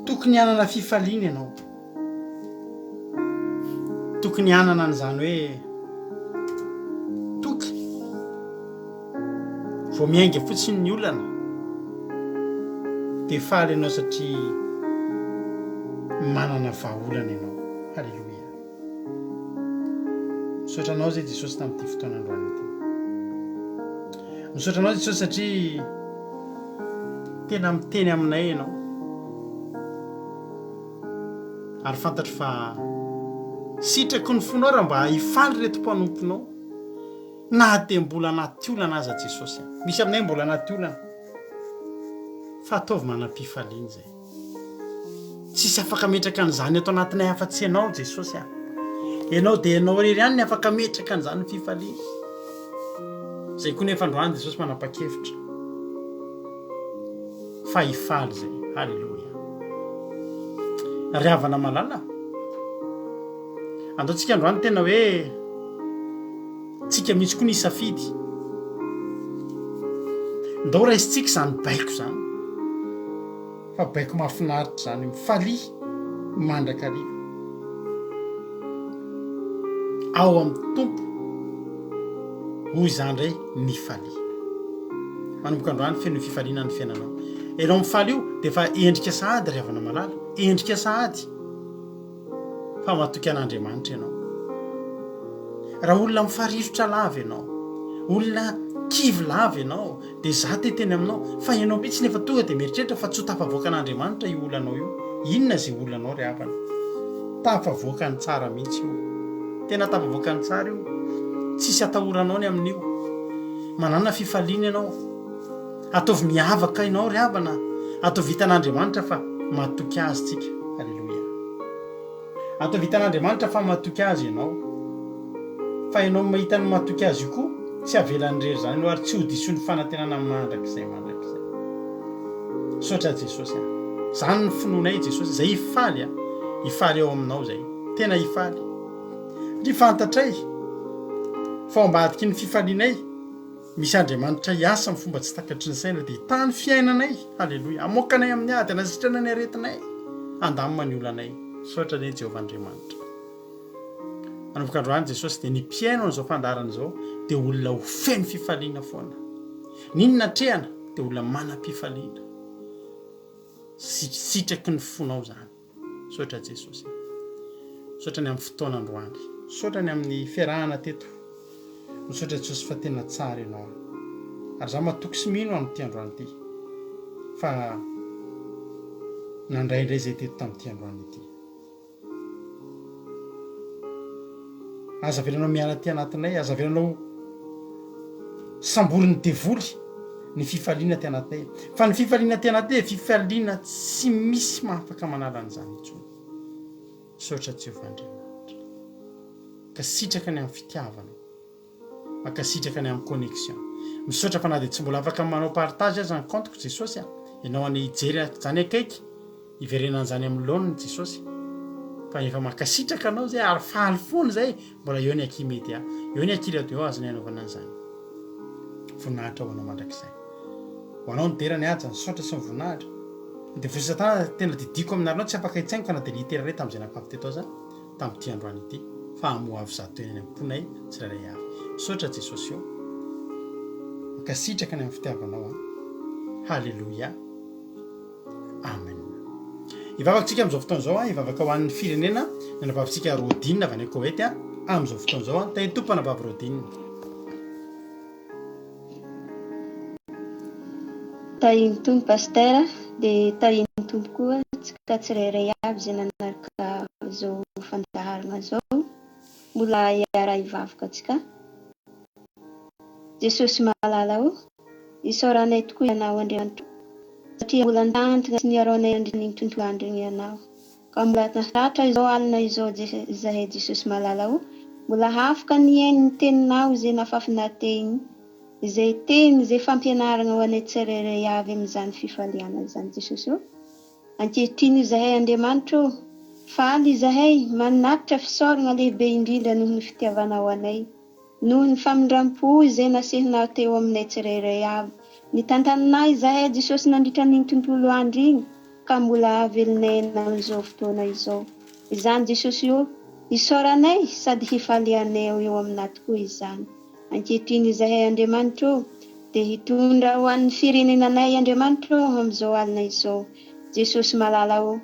Tokony hanana fifaliana ianao. Tokony hanana an'izany hoe toky vao miainga fotsiny ny olana dia faly ianao satria manana vahaolana ianao. Haleloia. Misaotra anao zay Jesosy tamin'ity fotoana androany ity. Misaotra anao Jesosy satria tena miteny aminay ianao. Ary fantatro fa sitraky ny fonao raha mba hifaly ireto mpanomponao na dia mbola anaty olana aza Jesosy a. Misy aminay mbola anaty olana fa ataovy manam-pifaliana izay. Tsisy afaka ametraka an'izany ato anatinay afa-tsy Ianao Jesosy a. Ianao dia Ianao irery ihany ny afaka ametraka an'izany fifaliana. Izay koa nefa androany Jesosy manapa-kevitra. Fa hifaly izay. Haleloia. Ry havana malala, andao tsika androany tena hoe tsika mihitsy koa ny hisafidy. Ndao raisintsika izany baiko izany. Fa baiko mahafinaritra izany, mifalia mandrakariva ao amin'ny Tompo, hoy izaho indray, mifalia. Manomboka androany feno fifaliana ny fiainanao. Ianao mifaly io dia efa endrika sahady ry havana malala, endrika sahady fa matoky an'Andriamanitra ianao. Raha olona mifarirotra lava ianao, olona kivy lava ianao, Dia za te hiteny aminao fa ianao mihitsy nefa tonga dia mieritreritra fa tsy ho tafavoakan'Andriamanitra io olanao io. Inona izay olanao ry havana? Tafavoakany tsara mihitsy io. Tena tafavoakany tsara io. Tsisy atahoranao ny amin'io. Manàna fifaliana ianao. Ataovy miavaka ianao ry havana. Ataovy hitan'Andriamanitra fa matoky Azy tsika. Aleloia. Ataovy hitan'Andriamanitra fa matoky Azy ianao. Fa ianao mahita ny matoky Azy io koa, tsy havelany irery izany ianao ary tsy ho disoin'ny fanantenana mandrakizay mandrakizay. Misaotra Jesosy a. Izany ny finoanay Jesosy, izay hifaly a. Hifaly ao aminao izay. Tena hifaly. Satria fantatray fa ao ambadiky ny fifalianay, Misy Andriamanitra hiasa amin'ny fomba tsy takatry ny saina dia hitaha ny fiainanay. Haleloia. Hamoaka anay amin'ny ady, hanasitrana ny aretinay, handamina ny olanay. Misaotra anie Jehovah Andriamanitra. Manomboka androany Jesosy dia ny mpihaino an'izao fandaharana izao dia olona ho feno fifaliana foana. N'inona atrehana dia olona manam-pifaliana. Sitraky ny fonao izany. Misaotra Jesosy a. Misaotra ny amin'ny fotoana androany. Misaotra ny amin'ny fiarahana teto. Misaotra Jesosy fa tena tsara ianao. Ary za matoky sy mino amin'ity androany ity fa nandray indray izay teto tamin'ity androany ity. Aza avelanao miala aty anatinay, aza avelanao samborin'ny devoly ny fifaliana aty anatinay. Fa ny fifaliana aty anatinay dia fifaliana tsy misy mahafaka manala an'izany intsony. Misaotra Jehovah Andriamanitra. Mankasitraka ny amin'ny fitiavana. Mankasitraka ny amin'ny connexion. Misaotra fa na dia tsy mbola afaka manao partage aza ny compte-ko Jesosy a. Ianao anie hijery izany akaiky. Hiverenan'izany amin'ny laoniny Jesosy fa efa mankasitraka anao zay ary faly foana zay mbola eo ny aky media eo ny aky radio azonay anaovana an'izany voninahitra ho anao mandrakizay ho anao ny dera ny haja ny saotra sy ny voninahitra ny devoly satana tena didiko aminarinao tsy afaka hitsaingoka na dia litera iray tamin'izay nampavy teto aza tamin'ity androany ity fa hamoha avy zato eny any am-ponay tsirairay avy misaotra Jesosy ô mankasitraka ny amin'ny fitiavanao an haleloia Amen. Hivavaka tsika amin'izao fotoana izao, hivavaka ho an'ny firenena, ny anabavintsika Rodine avy any Koety amin'izao fotoana izao. Tahin'ny Tompo anabavy Rodine. Tahin'ny Tompo Pasteur, dia tahin'ny Tompo koa tsika tsirairay avy izay nanaraka izao fandaharana izao. Mbola hiara-hivavaka tsika. Jesosy malala o, isaoranay tokoa Ianao Andriamanitra o. Satria mbola nitantana sy niaro anay nandritra ny tontolo andro igny Ianao. Ka mbola tratra izao alina izao izahay Jesosy malala o, mbola afaka nihaino ny teninao izay nafafinà teny, izay teny izay fampianaragna ho anay tsirairay avy amin'izany fifaliana izany Jesosy o. Ankehitriny izahay Andriamanitra o, faly izahay manatitra fisaoragna lehibe indrindra noho ny fitiavanao anay. Noho ny famindram-po izay nasehonao teo aminay tsirairay avy. Nitantananay izahay Jesosy nandritra an'iny tontolo andro iny ka mbola velon'aina amin'izao fotoana izao. Izany Jesosy ô, isaoranay sady hifalianay eo aminà tokoa izany. Ankehitriny izahay Andriamanitra ô, dia hitondra ho an'ny firenenanay Andriamanitra ô amin'izao alina izao. Jesosy malala ô.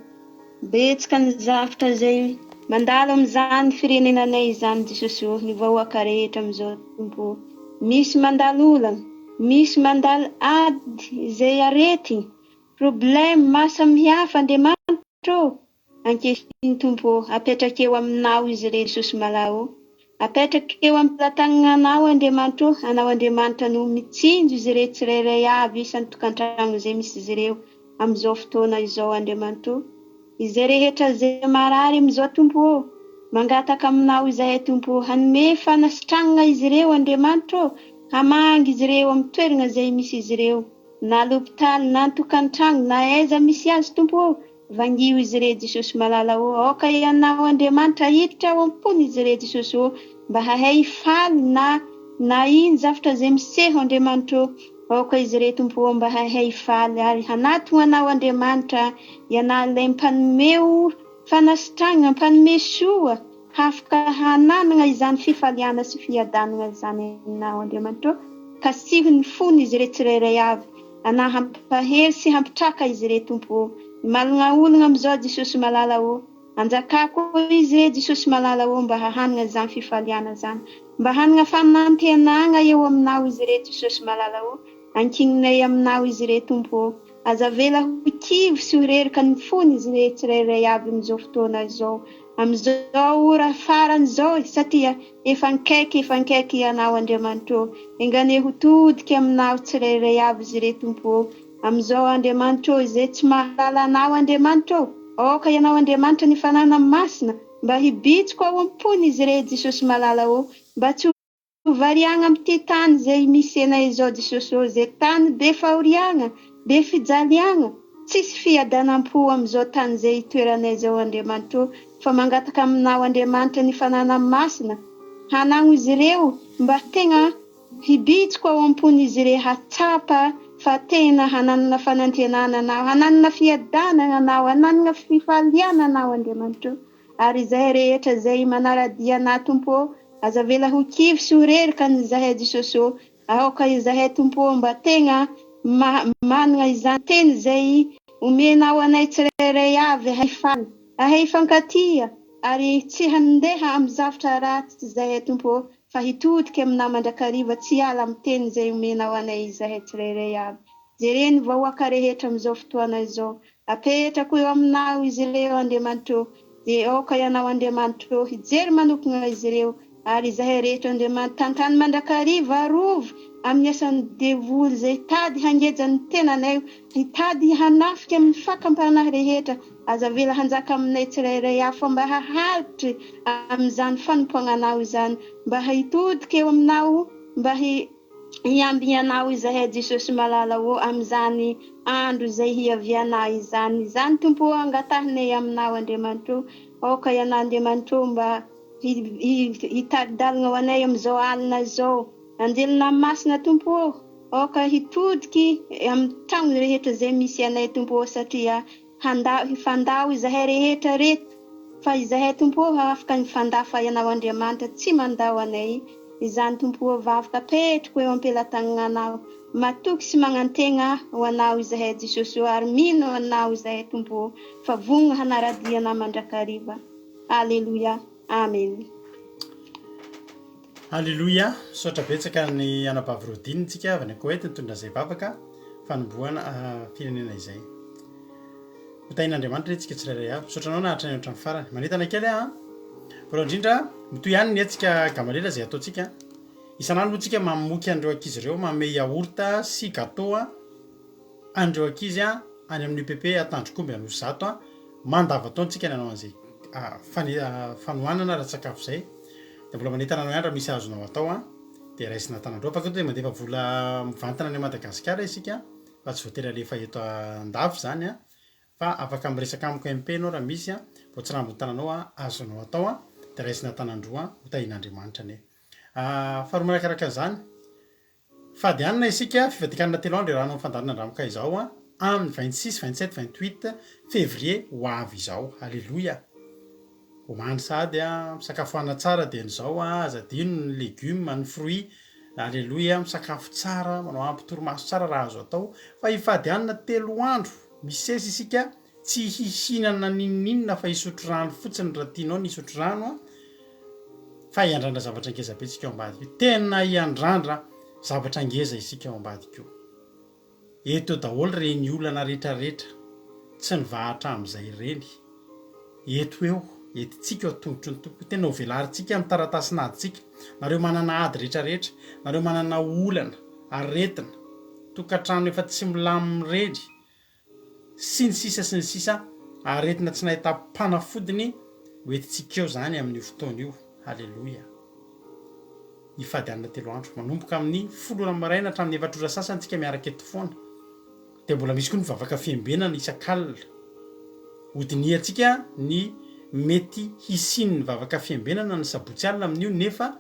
Betsaka ny zavtra izay mandalo amin'izany firenenanay izany Jesosy ô, ny vahoaka rehetra amin'izao Tompo ô. Misy mandalo olana, misy mandalo ady izay aretigny, problème maro samihafa Andriamanitra ô, ankehitriny Tompo ô, apetraka eo aminao izy ireny Jesosy malala ô. Apetraka eo am-pelatagnanao Andriamanitra ô, Anao Andriamanitra no mitsinjo izy ireo tsirairay avy isan-tokantragno izay misy izy ireo amin'izao fotoana izao Andriamanitra ô. Izay rehetra izay marary amin'izao Tompo ô, mangataka aminao izahay Tompo ô, hanome fanasitragnana izy ireo Andriamanitra ô, hamangy izy ireo amin'ny toeragna izay misy izy ireo, na lopitaly na an-tokantragno na aiza misy azy Tompo ô, Vangio izy ireo Jesosy malala ô, aoka Ianao Andriamanitra hiditra ao am-pony izy ireo Jesosy ô, mba hahay hifaly na na ino zavtra izay miseho Andriamanitra ô, aoka izy ireo Tompo ô mba hahay hifaly ary hanatogna Anao Andriamanitra, Ianao ilay mpanome fanasitragnana, mpanome soa, hafaka hananagna izany fifaliana sy fiadanagna izany Ianao Andriamanitra ô, kasiho ny fony izy ireo tsirairay avy. Anah hampahery sy hampitraka izy re Tompo ô! Ny malogna ologna amizao Jesosy malala ô! Anjakà koa izy re Jesosy malala ô mba hahanagna izany fifaliana zany mba hanagna fanantenagna eo aminao izy re Jesosy malala ô! Ankininay aminao izy re Tompo ô! Aza avela ho kivy sy ho reraka ny fony izy re tsirairay avy amizao fotoana izao Amin'izao ora farany izao, satria efa akaiky, efa akaiky Ianao, Andriamanitra ô. Enga anie ho todika Aminao tsirairay avy izy ireo, Tompo ô. Amin'izao, Andriamanitra ô, izay tsy mahalala Anao, Andriamanitra ô, aoka Ianao, Andriamanitra ny Fanahina Masina, mba hibitsiko ao am-pony izy ireo, Jesosy malala ô, mba tsy ho. Ho variagna amity tany zay misy anay izao Jesosy ô ze tany be fahoriagna be fijaliagna tsisy fiadanampo amizao tany zay itoeranay zao Andriamanitra ô fa mangataka aminao Andriamanitra ny fanana masina hanagno izy ireo mba tegna hibitsiko ao ampon'izy ire hatsapa fa tena hananana fanantenana anao hananana fiadanana anao hananana fifaliana anao Andriamanitra ô Ary izahay rehetra izay manara-dia anà Tompo ô, aza avela ho kivy sy ho reraka ny izahay Jesosy ô, aoka izahay Tompo ô mba tegna managna izany teny izay omenao anay tsirairay avy ahay hifaly, ahay hifankatia ary tsy handeha amin'ny zavtra ratsy izahay Tompo ô fa hitodika aminà mandrakariva tsy hiala amin'ny teny izay omenao anay izahay tsirairay avy. Jereny vahoaka rehetra amin'izao fotoana izao Apetrako eo aminao izy ireo, Andriamanitra ô, dia aoka Ianao, Andriamanitra ô, hijery manokana izy ireo, ary izahay rehetra, Andriamanitra, tantano mandrakariva, arovy amin'ny asan'ny devoly izay hitady hangeja ny tenanay, hitady hanafika amin'ny fakam-panahy rehetra, aza avela hanjaka aminay tsirairay avy, fa mba haharitry amin'izany fanompoagna Anao izany, mba hitodika eo Aminao, mba hi. Hiambigna Anao izahay Jesosy malala ô amin'izany andro izay hiavianao izany izany Tompo ô angatahinay aminao Andriamanitra ô aoka Ianao Andriamanitra ô mba hitari-dalagna ho anay amin'izao alina izao Anjelinao masina Tompo ô aoka hitodiky amin'ny tragno rehetra izay misy anay Tompo ô satria Handao hifandao izahay rehetra reto fa izahay Tompo ô afaka nifandà fa Ianao Andriamanitra tsy mandao anay izany Tompo ô vavaka apetriko eo ampelatagnanao matoky sy magnantegna ho Anao izahay Jesosy ô ary mino Anao izahay Tompo ô fa vonona hanaradia Anao mandrakariva Aleloia Amen. Aleloia, misaotra betsaka ny anabavy Rodine tsika avy any Koety nitondra izay vavaka fanombohana firenena izay. Ho tahin'Andriamanitra re tsika tsirairay avy. Misaotra anao naharitra ny hatramin'ny farany. Manentana kely aho an. Voalohany indrindra, mitohy ihany ny hetsika Gamaliela izay ataontsika. Isan'andro moa tsika mamoky an'ireo ankizy ireo, manome yaourt sy gâteau. an'ireo ankizy any amin'ny EPP Antandrokomby Anosizato. Mandavantaona tsika ny hanao an'izay fanohanana ara-tsakafo izay. Dia mbola manentana anao ihany raha misy azonao atao dia raisina an-tanan-droa. Afaka tonga dia mandefa vola mivantana any Madagasikara isika fa tsy voatery alefa eto an-dafy izany fa afaka miresaka amiko MP ianao raha misy vao tsy rambon'ny tananao azonao atao dia raisina an-tanan-droa ho tahian'Andriamanitra anie. Faharoa manakaraka an'izany, fady hanina isika, fivadikanana telo andro iarahana amin'ny fandaharana Andramoka izao amin'ny 26, 27, 28 février ho avy izao. Aleloia! Homany sahady an, misakafoana tsara dieny izao an, aza adino ny legumes, ny fruits, aleloia, misakafo tsara, manao ampy torimaso tsara raha azo atao, fa hifady hanina telo andro misesy isika, tsy hihinana n'inon'inona fa hisotro rano fotsiny raha tianao ny hisotro rano an, fa hiandrandra zavatra ngeza be tsika ao ambadika io, tena hiandrandra zavatra ngeza isika ao ambadika io. Eto eo daholo ireny olana retraretra tsy nivaha hatramin'izay ireny. Eto eo, entintsika eo an-tongotry ny Tompo. Tena hovelarintsika ny taratasin'adintsika. Nareo manana ady retraretra, nareo manana olana, aretina, tokantrano efa tsy milamina ireny, sy ny sisa sy ny sisa, aretina tsy nahitam-panafodiny, hoentintsika eo izany amin'io fotoana io. Haleloia. Hifady hanina telo andro. Manomboka amin'ny folo ora maraina hatramin'ny efatra ora sasany tsika miaraka eto foana. Dia mbola misy koa ny vavaka fiambenana isak'alina. Hodinihantsika ny mety hisian'ny vavaka fiambenana ny sabotsy alina amin'io nefa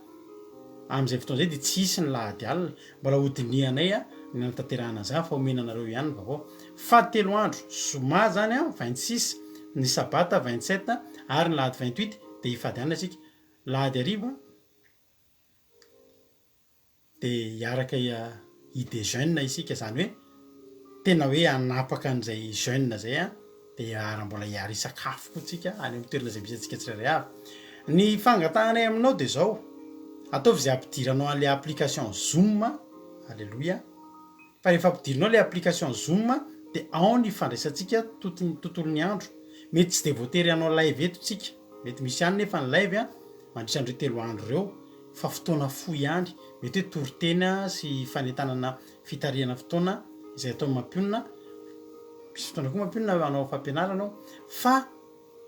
amin'izay fotoana izay dia tsy hisy ny lahady alina. Mbola hodinihanay ny hanatanterahana an'izany fa omena anareo ihany ny vaovao. Fahatelo andro, zoma izany 26, ny sabata 27 ary ny lahady 28 dia hifady hanina isika. Lahady hariva dia hiaraka hi-dejeune isika, izany hoe tena hoe hanapaka an'izay jeune izay an, dia hiara mbola hiara hisakafo koa tsika any amin'ny toerana izay misy antsika tsirairay avy. Ny fangatahanay aminao dia izao, ataovy izay hampidiranao an'ilay application zoom, aleloia, fa rehefa ampidirinao ilay application zoom dia ao ny ifandraisantsika tontolon'ny andro, mety tsy dia voatery hanao live eto tsika, Mety misy ihany nefa ny live mandritra an'ireo telo andro ireo fa fotoana fohy ihany, mety hoe toriteny sy fanentanana fitarihana fotoana izay ataon'ny mampionona, misy fotoana koa mampionona hanao fampianarana ao fa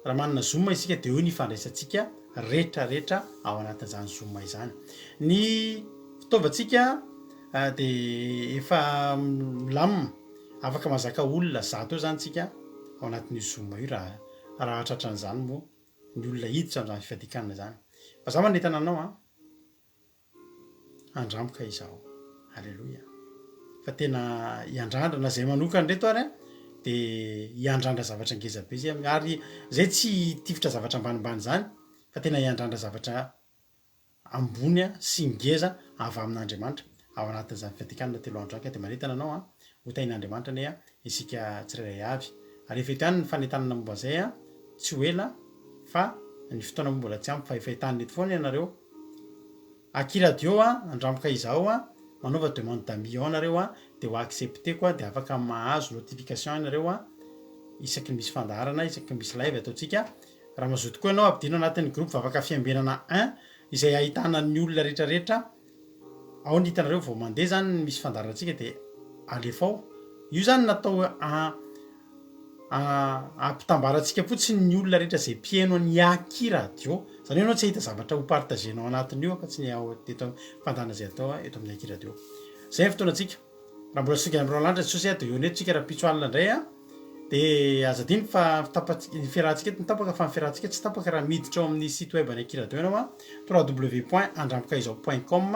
raha manana zoom isika dia eo ny ifandraisantsika retraretra ao anatin'izany zoom izany. Ny fitaovantsika dia efa milamina, afaka mahazaka olona zato eo izany tsika ao anatin'io zoom io raha raha tratran'izany moa ny olona hiditra amin'izany fifadian-kanina izany. Fa za manentana anao an, andramo ka izaho. Aleloia. Fa tena hiandrandra, na zay manokana reto ary an, de hiandrandra zavatra ngeza be zay, ary zay tsy hitifitra zavatra ambanimbany izany, fa tena hiandrandra zavatra ambony sy ngeza avy amin'Andriamanitra ao anatin'izany fiadikanana telo andro izany ka dia manentana anao an, ho tahin'Andriamanitra anie isika tsirairay avy. Ary efa eto ihany ny fanentanana momba izay an, tsy ho ela fa ny fotoana moa mbola tsy ampy fa efa entanina eto foana ianareo. Aky radio an, andramoka izaho an, manaova demande d'amis ao nareo an, dia ho accepter-ko an, dia afaka mahazo notification ianareo an, isaky ny misy fandaharana, isaky ny misy live ataontsika. Raha mazoto koa ianao, ampidino anatin'ny groupe Vavaka Fiambenana un izay ahitana ny olona rehetra rehetra ao ny hitanareo vao mandeha zany ny misy fandaharantsika dia alefa ao. Io zany natao hampitambarantsika fotsiny ny olona rehetra izay mpihaino an'i Aky Radio. Izany hoe ianao tsy hahita zavatra ho partager-nao anatin'io afa-tsy ny ao eto fandaharana izay atao eto amin'ny Aky Radio. Izay ny fotoanantsika. Raha mbola tsy tonga any amin'ny lanitra Jesosy dia eo eto tsika rahampitso alina indray a. Dia aza adino fa tapa-, ny fiarahantsika eto no tapaka fa ny fiarahantsika tsy tapaka raha miditra ao amin'ny site web an'i Akiradio ianao a, www.andramokaizao point com,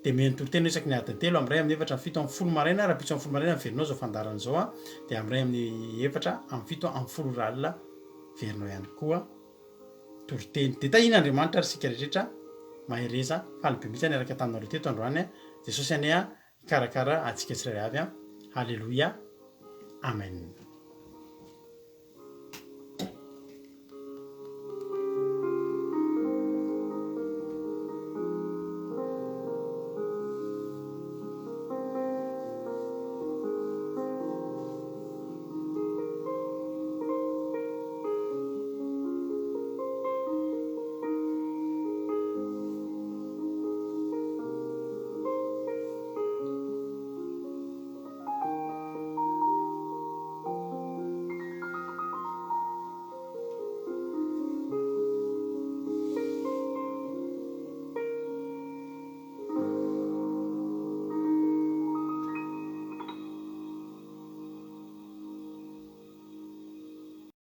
dia omeny toriteny isaky ny adiny telo, amin'ny iray, amin'ny efatra, amin'ny fito, amin'ny folo maraina, rahampitso amin'ny folo maraina miverinao izao fandaharana izao a, dia amin'ny iray, amin'ny efatra, amin'ny fito, amin'ny folo ora alina verinao ihany koa toriteny. Dia tahian'Andriamanitra ary isika rehetra, mahereza, faly be mihitsy aho niaraka taminareo teto androany a, Jesosy anie a, hikarakara antsika tsirairay avy an! Haleloia! Amen!